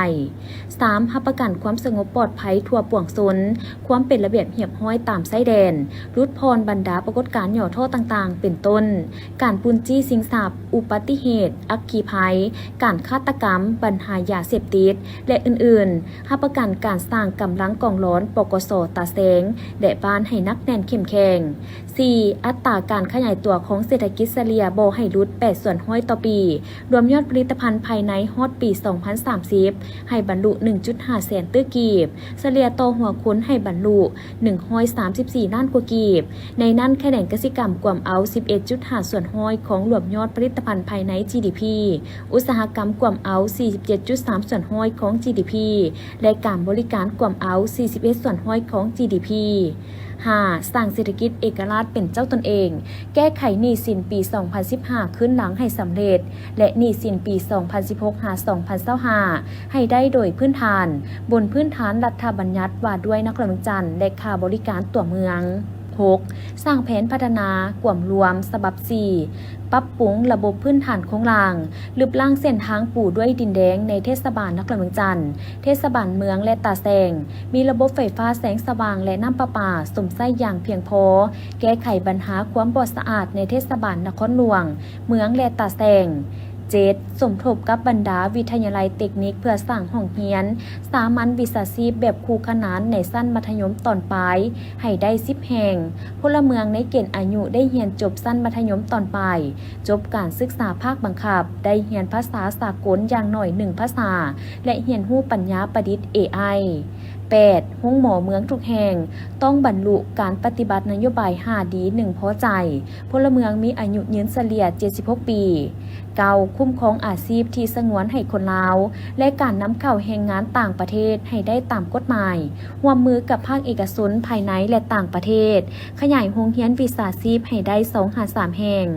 ສາມ, ຮັບປະກັນຄວາມສະຫງົບປອດໄພທົ່ວປວງຊົນ, ຄວາມເປັນລະບຽບຮຽບຮ້ອຍຕາມຊາຍແດນ, ຫຼຸດຜ່ອນບັນດາປາກົດການຫຍໍ້ທໍ້ຕ່າງໆ ເປັນຕົ້ນ ການປຸ້ນຈີ້ຊິງຊັບ, ອຸບັດຕິເຫດ, ອັກຄີໄພ, ການຄາດຕະກຳ, ບັນຫາຢາເສບຕິດ ແລະ ອື່ນໆ, ຮັບປະກັນການສ້າງກຳລັງກອງຫຼອນ ປກສ ຕາແສງ ແລະ ບ້ານໃຫ້ໜັກແໜ້ນເຂັ້ມແຂງ. ສີ່, ອັດຕາການຂະຫຍາຍຕົວຂອງເສດຖະກິດສະເລ່ຍບໍ່ໃຫ້ຫຼຸດແປດສ່ວນຮ້ອຍຕໍ່ປີ, ລວມຍອດຜະລິດຕະພັນພາຍໃນຮອດປີສອງພັນສາມສິບ ໃຫ້ບັນລຸໜຶ່ງຈຸດຫ້າແສນຕື້ກີບ, ສະເລ່ຍຕໍ່ຫົວຄົນໃຫ້ບັນລຸໜຶ່ງຮ້ອຍສາມສິບສີ່ລ້ານກວ່າກີບ. ໃນນັ້ນ ຂະແໜງກະສິກຳກວມເອົາສິບເອັດຈຸດຫ້າສ່ວນຮ້ອຍຂອງລວມຍອດຜະລິດຕະພັນພາຍໃນ ຈີດີພີ, ອຸດສາຫະກຳກວມເອົາສີ່ສິບເຈັດຈຸດສາມສ່ວນຮ້ອຍຂອງ ຈີດີພີ ແລະ ການບໍລິການກວມເອົາສີ່ສິບເອັດສ່ວນຮ້ອຍຂອງ ຈີດີພີ. ຫ້າ, ສ້າງເສດຖະກິດເອກະລາດເປັນເຈົ້າຕົນເອງ, ແກ້ໄຂໜີ້ສິນປີສອງພັນສິບຫ້າຄືນຫຼັງໃຫ້ສຳເລັດ ແລະ ໜີ້ສິນປີສອງພັນສິບຫົກຫາສອງພັນຊາວຫ້າ ໃຫ້ໄດ້ໂດຍພື້ນຖານ, ບົນພື້ນຖານລັດຖະບັນຍັດວ່າດ້ວຍນະຄອນຫຼວງວຽງຈັນ ແລະ ຄ່າບໍລິການຕົວເມືອງ. ຫົກ, ສ້າງແຜນພັດທະນາກວມລວມສະບັບສີ່ ປັບປຸງລະບົບພື້ນຖານໂຄງລ່າງ, ລຶບລ້າງເສັ້ນທາງປູດ້ວຍດິນແດງໃນເທດສະບານນະຄອນຫຼວງວຽງຈັນ, ເທດສະບານເມືອງ ແລະ ຕາແສງ, ມີລະບົບໄຟຟ້າແສງສະຫວ່າງ ແລະ ນ້ຳປະປາສົມໃຊ້ຢ່າງພຽງພໍ, ແກ້ໄຂບັນຫາຄວາມບໍ່ສະອາດໃນເທດສະບານນະຄອນຫຼວງ, ເມືອງ ແລະ ຕາແສງ. ເຈັດ, ສົມທົບກັບບັນດາວິທະຍາໄລເຕັກນິກເພື່ອສ້າງຫ້ອງຮຽນສາມັນວິຊາຊີບແບບຄູ່ຂະໜານໃນຊັ້ນມັດທະຍົມຕອນປາຍໃຫ້ໄດ້ສິບແຫ່ງ, ພົນລະເມືອງໃນເກນອາຍຸໄດ້ຮຽນຈົບຊັ້ນມັດທະຍົມຕອນປາຍ, ຈົບການສຶກສາພາກບັງຄັບ, ໄດ້ຮຽນພາສາສາກົນຢ່າງໜ້ອຍໜຶ່ງພາສາ ແລະ ຮຽນຮູ້ປັນຍາປະດິດ ເອໄອ. ແປດ, ໂຮງໝໍເມືອງທຸກແຫ່ງຕ້ອງບັນລຸການປະຕິບັດນະໂຍບາຍຫ້າດີໜຶ່ງພໍໃຈ, ພົນລະເມືອງມີອາຍຸຍືນສະເລ່ຍເຈັດສິບຫົກປີ. ເກົ້າ, ຄຸ້ມຄອງອາຊີບທີ່ສະຫງວນໃຫ້ຄົນລາວ ແລະ ການນຳເຂົ້າແຮງງານຕ່າງປະເທດໃຫ້ໄດ້ຕາມກົດໝາຍ, ຮ່ວມມືກັບພາກເອກະຊົນພາຍໃນ ແລະ ຕ່າງປະເທດ, ຂະຫຍາຍໂຮງຮຽນວິຊາຊີບໃຫ້ໄດ້ສອງຫາສາມແຫ່ງ.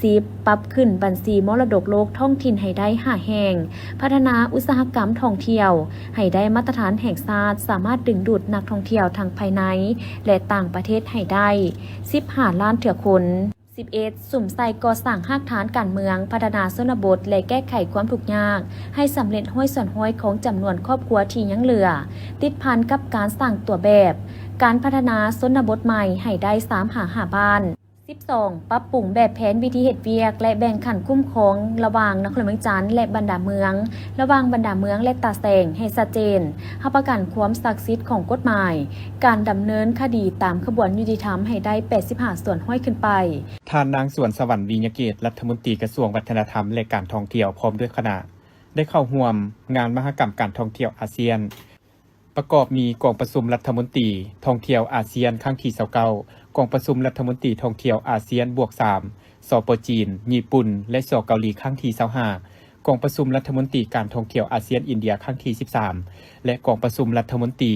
ສິບ, ປັບຂຶ້ນບັນຊີມໍລະດົກໂລກທ້ອງຖິ່ນໃຫ້ໄດ້ຫ້າແຫ່ງ, ພັດທະນາອຸດສາຫະກຳທ່ອງທ່ຽວໃຫ້ໄດ້ມາດຕະຖານແຫ່ງຊາດ, ສາມາດດຶງດູດນັກທ່ອງທ່ຽວທັງພາຍໃນ ແລະ ຕ່າງປະເທດໃຫ້ໄດ້ສິບຫ້າລ້ານເທື່ອຄົນ. ສິບເອັດ, ສຸມໃສ່ກໍ່ສ້າງຮາກຖານການເມືອງ, ພັດທະນາຊົນນະບົດ ແລະ ແກ້ໄຂຄວາມທຸກຍາກໃຫ້ສຳເລັດຮ້ອຍສ່ວນຮ້ອຍຂອງຈຳນວນຄອບຄົວທີ່ຍັງເຫຼືອ, ຕິດພັນກັບການສ້າງຕົວແບບການພັດທະນາຊົນນະບົດໃໝ່ໃຫ້ໄດ້ສາມຫາຫ້າບ້ານ. ສິບສອງ, ປັບປຸງແບບແຜນວິທີເຮັດວຽກ ແລະ ແບ່ງຂັ້ນຄຸ້ມຄອງລະຫວ່າງນະຄອນຫຼວງວຽງຈັນ ແລະ ບັນດາເມືອງ, ລະຫວ່າງບັນດາເມືອງ ແລະ ຕາແສງໃຫ້ຊັດເຈນ, ຮັບປະກັນຄວາມສັກສິດຂອງກົດໝາຍ, ການດຳເນີນຄະດີຕາມຂະບວນຍຸຕິທຳໃຫ້ໄດ້ແປດສິບຫ້າສ່ວນຮ້ອຍຂຶ້ນໄປ. ທ່ານນາງ ສວນສະຫວັນ ວິຍະເກດ ລັດຖະມົນຕີກະຊວງວັດທະນະທຳ ແລະ ການທ່ອງທ່ຽວ ພ້ອມດ້ວຍຄະນະ ໄດ້ເຂົ້າຮ່ວມງານມະຫະກຳການທ່ອງທ່ຽວອາຊຽນ ປະກອບມີກອງປະຊຸມລັດຖະມົນຕີທ່ອງທ່ຽວອາຊຽນຄັ້ງທີຊາວເກົ້າ, ກອງປະຊຸມລັດຖະມົນຕີທ່ອງທ່ຽວອາຊຽນບວກສາມ ສປຈີນ, ຍີ່ປຸ່ນ ແລະ ສເກົາຫຼີ ຄັ້ງທີຊາວຫ້າ, ກອງປະຊຸມລັດຖະມົນຕີການທ່ອງທ່ຽວອາຊຽນ-ອິນເດຍ ຄັ້ງທີສິບສາມ ແລະ ກອງປະຊຸມລັດຖະມົນຕີ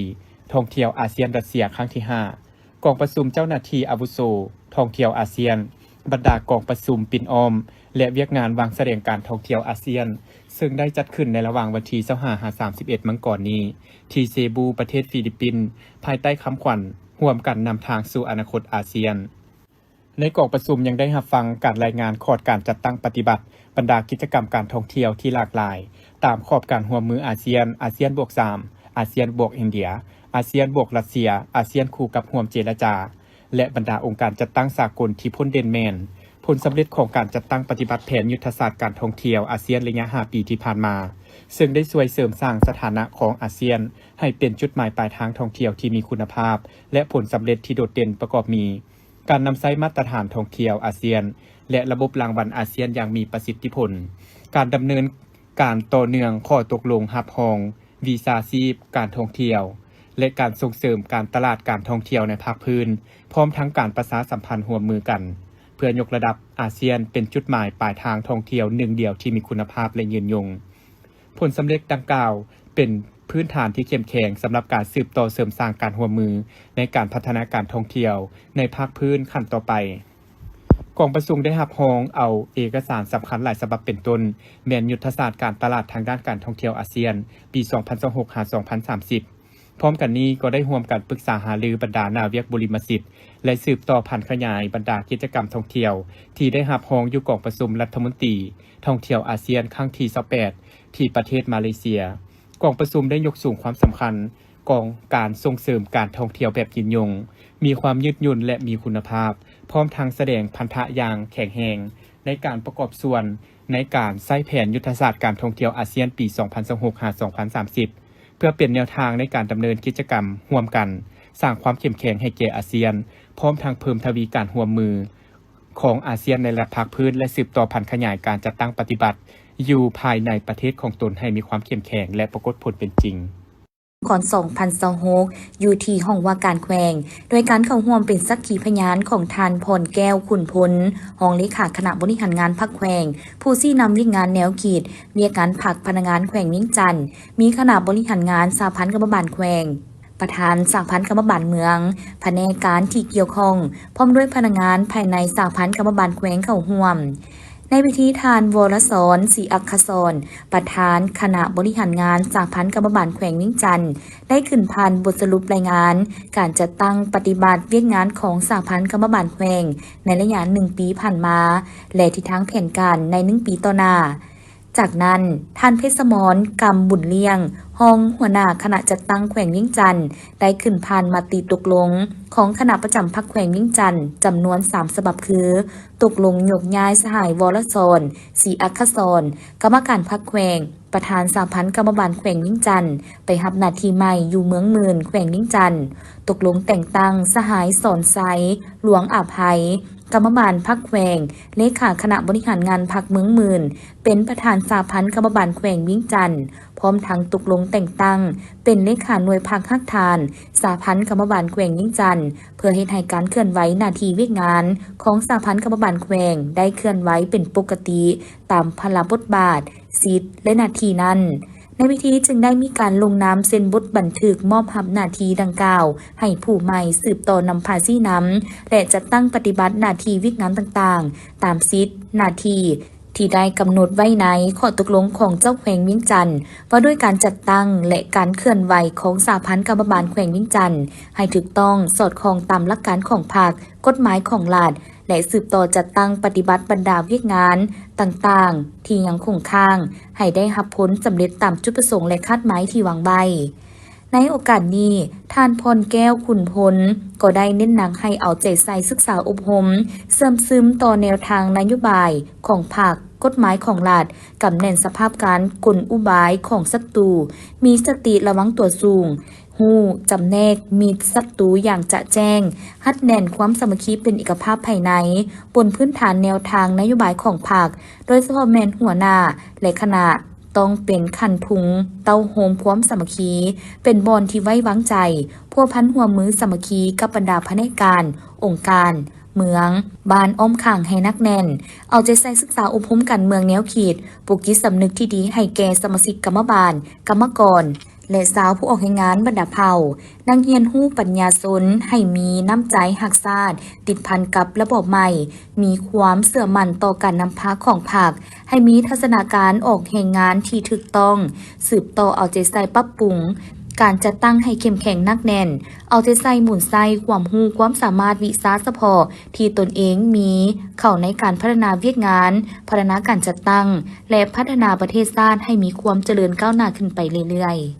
ທ່ອງທ່ຽວອາຊຽນ-ຣັດເຊຍ ຄັ້ງທີຫ້າ, ກອງປະຊຸມເຈົ້າໜ້າທີ່ອາວຸໂສທ່ອງທ່ຽວອາຊຽນ, ບັນດາກອງປະຊຸມປິ່ນອ້ອມ ແລະ ວຽກງານວາງສະແດງການທ່ອງທ່ຽວອາຊຽນ, ເຊິ່ງໄດ້ຈັດຂຶ້ນໃນລະຫວ່າງວັນທີຊາວຫ້າ ຫາ ສາມສິບເອັດ ມັງກອນນີ້ ທີ່ເຊບູ ປະເທດຟີລິບປິນ, ພາຍໃຕ້ຄຳຂວັນ ຮ່ວມກັນນຳທາງສູ່ອະນາຄົດອາຊຽນ. ໃນກອງປະຊຸມຍັງໄດ້ຮັບຟັງການລາຍງານຂອດການຈັດຕັ້ງປະຕິບັດບັນດາກິດຈະກຳການທ່ອງທ່ຽວທີ່ຫຼາກຫຼາຍ ຕາມຂອບການຮ່ວມມືອາຊຽນ, ອາຊຽນບວກສາມ, ອາຊຽນບວກອິນເດຍ, ອາຊຽນບວກຣັດເຊຍ, ອາຊຽນຄູ່ກັບຮ່ວມເຈລະຈາ ແລະ ບັນດາອົງການຈັດຕັ້ງສາກົນທີ່ພົ້ນເດັ່ນແມ່ນຜົນສຳເລັດຂອງການຈັດຕັ້ງປະຕິບັດແຜນຍຸດທະສາດການທ່ອງທ່ຽວອາຊຽນໄລຍະຫ້າປີທີ່ຜ່ານມາ, ເຊິ່ງໄດ້ຊ່ວຍເສີມສ້າງສະຖານະຂອງອາຊຽນໃຫ້ເປັນຈຸດໝາຍປາຍທາງທ່ອງທ່ຽວທີ່ມີຄຸນນະພາບ ແລະ ຜົນສຳເລັດທີ່ໂດດເດັ່ນປະກອບມີ ການນຳໃຊ້ມາດຕະຖານທ່ອງທ່ຽວອາຊຽນ ແລະ ລະບົບລາງວັນອາຊຽນຢ່າງມີປະສິດທິຜົນ, ການດຳເນີນການຕໍ່ເນື່ອງຂໍ້ຕົກລົງຮັບຮອງວິຊາຊີບການທ່ອງທ່ຽວ ແລະ ການສົ່ງເສີມການຕະຫຼາດການທ່ອງທ່ຽວໃນພາກພື້ນ, ພ້ອມທັງການປະຊາສຳພັນຮ່ວມມືກັນ ເພື່ອຍົກລະດັບອາຊຽນເປັນຈຸດໝາຍປາຍທາງທ່ອງທ່ຽວໜຶ່ງດຽວທີ່ມີຄຸນນະພາບ ແລະ ຍືນຍົງ. ຜົນສຳເລັດດັ່ງກ່າວເປັນພື້ນຖານທີ່ເຂັ້ມແຂງສຳລັບການສືບຕໍ່ເສີມສ້າງການຮ່ວມມືໃນການພັດທະນາການທ່ອງທ່ຽວໃນພາກພື້ນຂັ້ນຕໍ່ໄປ. ກອງປະຊຸມໄດ້ຮັບຮອງເອົາເອກະສານສຳຄັນຫຼາຍສະບັບ ເປັນຕົ້ນແມ່ນຍຸດທະສາດການຕະຫຼາດທາງດ້ານການທ່ອງທ່ຽວອາຊຽນ ປີສອງພັນຊາວຫົກ ຫາ ສອງພັນສາມສິບ. ພ້ອມກັນນີ້ກໍໄດ້ຮ່ວມກັນປຶກສາຫາລືບັນດາໜ້າວຽກບຸລິມະສິດ ແລະ ສືບຕໍ່ຜັນຂະຫຍາຍບັນດາກິດຈະກຳທ່ອງທ່ຽວທີ່ໄດ້ຮັບຮອງຢູ່ກອງປະຊຸມລັດຖະມົນຕີທ່ອງທ່ຽວອາຊຽນຄັ້ງທີຊາວແປດ ທີ່ປະເທດມາເລເຊຍ. ກອງປະຊຸມໄດ້ຍົກສູງຄວາມສຳຄັນຂອງການສົ່ງເສີມການທ່ອງທ່ຽວແບບຍືນຍົງ, ມີຄວາມຍືດຫຍຸ່ນ ແລະ ມີຄຸນນະພາບ, ພ້ອມທັງສະແດງພັນທະຢ່າງແຂງແຮງໃນການປະກອບສ່ວນໃນການໃຊ້ແຜນຍຸດທະສາດການທ່ອງທ່ຽວອາຊຽນປີສອງພັນຊາວຫົກ ຫາ ສອງພັນສາມສິບ ເພື່ອເປັນແນວທາງໃນການດຳເນີນກິດຈະກຳຮ່ວມກັນ, ສ້າງຄວາມເຂັ້ມແຂງໃຫ້ແກ່ອາຊຽນ, ພ້ອມທັງເພີ່ມທະວີການຮ່ວມມືຂອງອາຊຽນໃນລະດັບພາກພື້ນ ແລະ ສືບຕໍ່ຜັນຂະຫຍາຍການຈັດຕັ້ງປະຕິບັດຢູ່ພາຍໃນປະເທດຂອງຕົນໃຫ້ມີຄວາມເຂັ້ມແຂງ ແລະ ປາກົດຜົນເປັນຈິງ. ກ່ອນສອງພັນຊາວຫົກ ຢູ່ທີ່ຫ້ອງວ່າການແຂວງ, ໂດຍການເຂົ້າຮ່ວມເປັນສັກຂີພະຍານຂອງທ່ານ ພອນແກ້ວ ຂຸນພົນ ຮອງເລຂາຄະນະບໍລິຫານງານພັກແຂວງ, ຜູ້ຊີ້ນຳວຽກງານແນວຄິດ, ວຽກງານພັກພະນັກງານແຂວງວຽງຈັນ, ມີຄະນະບໍລິຫານງານສະຫະພັນກຳມະບານແຂວງ, ປະທານສະຫະພັນກຳມະບານເມືອງ, ພະແນກການທີ່ກ່ຽວຂ້ອງ, ພ້ອມດ້ວຍພະນັກງານພາຍໃນສະຫະພັນກຳມະບານແຂວງເຂົ້າຮ່ວມ. ໃນພິທີ ທ່ານ ວໍລະສອນ ສີອັກຄະສອນ ປະທານຄະນະບໍລິຫານງານສະຫະພັນກຳມະບານແຂວງວຽງຈັນ ໄດ້ຂຶ້ນຜ່ານບົດສະຫຼຸບລາຍງານການຈັດຕັ້ງປະຕິບັດວຽກງານຂອງສະຫະພັນກຳມະບານແຂວງໃນໄລຍະໜຶ່ງປີຜ່ານມາ ແລະ ທິດທາງແຜນການໃນໜຶ່ງປີຕໍ່ໜ້າ. ຈາກນັ້ນ, ທ່ານ ເພັດສະໝອນ ກຳບຸນລ້ຽງ ຮອງຫົວໜ້າຄະນະຈັດຕັ້ງແຂວງວຽງຈັນ ໄດ້ຂຶ້ນຜ່ານມະຕິຕົກລົງຂອງຄະນະປະຈຳພັກແຂວງວຽງຈັນ ຈຳນວນສາມສະບັບຄື ຕົກລົງຍົກຍ້າຍສະຫາຍ ວໍລະສອນ ສີອັກຄະສອນ ກຳມະການພັກແຂວງ ປະທານສະຫະພັນກຳມະບານແຂວງວຽງຈັນ ໄປຮັບໜ້າທີ່ໃໝ່ຢູ່ເມືອງໝື່ນ ແຂວງວຽງຈັນ, ຕົກລົງແຕ່ງຕັ້ງສະຫາຍ ສອນໄຊ ຫຼວງອາໄພ ກຳມະບານພັກແຂວງ, ເລຂາຄະນະບໍລິຫານງານພັກເມືອງໝື່ນ ເປັນປະທານສະຫະພັນກຳມະບານແຂວງວຽງຈັນ, ພ້ອມທັງຕົກລົງແຕ່ງຕັ້ງເປັນເລຂາໜ່ວຍພັກຮາກຖານສະຫະພັນກຳມະບານແຂວງວຽງຈັນ ເພື່ອເຮັດໃຫ້ການເຄື່ອນໄຫວໜ້າທີ່ວຽກງານຂອງສະຫະພັນກຳມະບານແຂວງໄດ້ເຄື່ອນໄຫວເປັນປົກກະຕິຕາມພາລະບົດບາດ, ສິດ ແລະ ໜ້າທີ່ນັ້ນ. ໃນພິທີຈຶ່ງໄດ້ມີການລົງນາມເຊັນບົດບັນທຶກມອບຮັບໜ້າທີ່ດັ່ງກ່າວໃຫ້ຜູ້ໃໝ່ສືບຕໍ່ນຳພາຊີ້ນຳ ແລະ ຈັດຕັ້ງປະຕິບັດໜ້າທີ່ວຽກງານຕ່າງໆ ຕາມສິດ, ໜ້າທີ່ ທີ່ໄດ້ກຳນົດໄວ້ໃນຂໍ້ຕົກລົງຂອງເຈົ້າແຂວງວຽງຈັນ ວ່າດ້ວຍການຈັດຕັ້ງ ແລະ ການເຄື່ອນໄຫວຂອງສະຫະພັນກຳມະບານແຂວງວຽງຈັນ ໃຫ້ຖືກຕ້ອງ, ສອດຄ່ອງຕາມຫຼັກການຂອງພັກ, ກົດໝາຍຂອງລັດ ແລະ ສືບຕໍ່ຈັດຕັ້ງປະຕິບັດບັນດາວຽກງານຕ່າງໆ ທີ່ຍັງຄົງຄ້າງ ໃຫ້ໄດ້ຮັບຜົນສຳເລັດຕາມຈຸດປະສົງ ແລະ ຄາດໝາຍທີ່ວາງໄວ້. ໃນໂອກາດນີ້, ທ່ານ ພອນແກ້ວ ຂຸນພົນ ກໍໄດ້ເນັ້ນໜັກໃຫ້ເອົາໃຈໃສ່ສຶກສາອົບຮົມ, ເຊື່ອມຊຶມຕໍ່ແນວທາງນະໂຍບາຍຂອງພັກ, ກົດໝາຍຂອງລັດ, ກຳແໜ້ນສະພາບການ, ກົນອຸບາຍຂອງສັດຕູ, ມີສະຕິລະວັງຕົວສູງ, ຮູ້ຈຳແນກມິດສັດຕູຢ່າງຈະແຈ້ງ, ຮັດແໜ້ນຄວາມສາມັກຄີເປັນເອກະພາບພາຍໃນ, ບົນພື້ນຖານແນວທາງນະໂຍບາຍຂອງພັກ, ໂດຍສະເພາະແມ່ນຫົວໜ້າ ແລະ ຄະນະ ຕ້ອງເປັນຄັນທຸງເຕົ້າໂຮມຄວາມສາມັກຄີ, ເປັນບ່ອນທີ່ໄວ້ວາງໃຈ, ພົວພັນຮ່ວມມືສາມັກຄີກັບບັນດາພະແນກການ, ອົງການ, ເມືອງ, ບ້ານອ້ອມຂ້າງໃຫ້ໜັກແໜ້ນ, ເອົາໃຈໃສ່ສຶກສາອົບຮົມການເມືອງແນວຄິດ, ປູກຈິດສຳນຶກທີ່ດີໃຫ້ແກ່ສະມາຊິກກຳມະບານ, ກຳມະກອນ ແລະ ຊາວຜູ້ອອກແຮງງານບັນດາເຜົ່າ, ນັກຮຽນຮູ້ປັນຍາຊົນໃຫ້ມີນ້ຳໃຈຮັກຊາດ, ຕິດພັນກັບລະບອບໃໝ່, ມີຄວາມເຊື່ອໝັ້ນຕໍ່ການນຳພາຂອງພັກ, ໃຫ້ມີທັດສະນະການອອກແຮງງານທີ່ຖືກຕ້ອງ, ສືບຕໍ່ເອົາໃຈໃສ່ປັບປຸງການຈັດຕັ້ງໃຫ້ເຂັ້ມແຂງໜັກແໜ້ນ, ເອົາໃຈໃສ່ໝູນໃສ່ຄວາມຮູ້ຄວາມສາມາດວິຊາສະເພາະທີ່ຕົນເອງມີເຂົ້າໃນການພັດທະນາວຽກງານ, ພັດທະນາການຈັດຕັ້ງ ແລະ ພັດທະນາປະເທດຊາດໃຫ້ມີຄວາມຈະເລີນກ້າວໜ້າຂຶ້ນໄປເລື້ອຍໆ.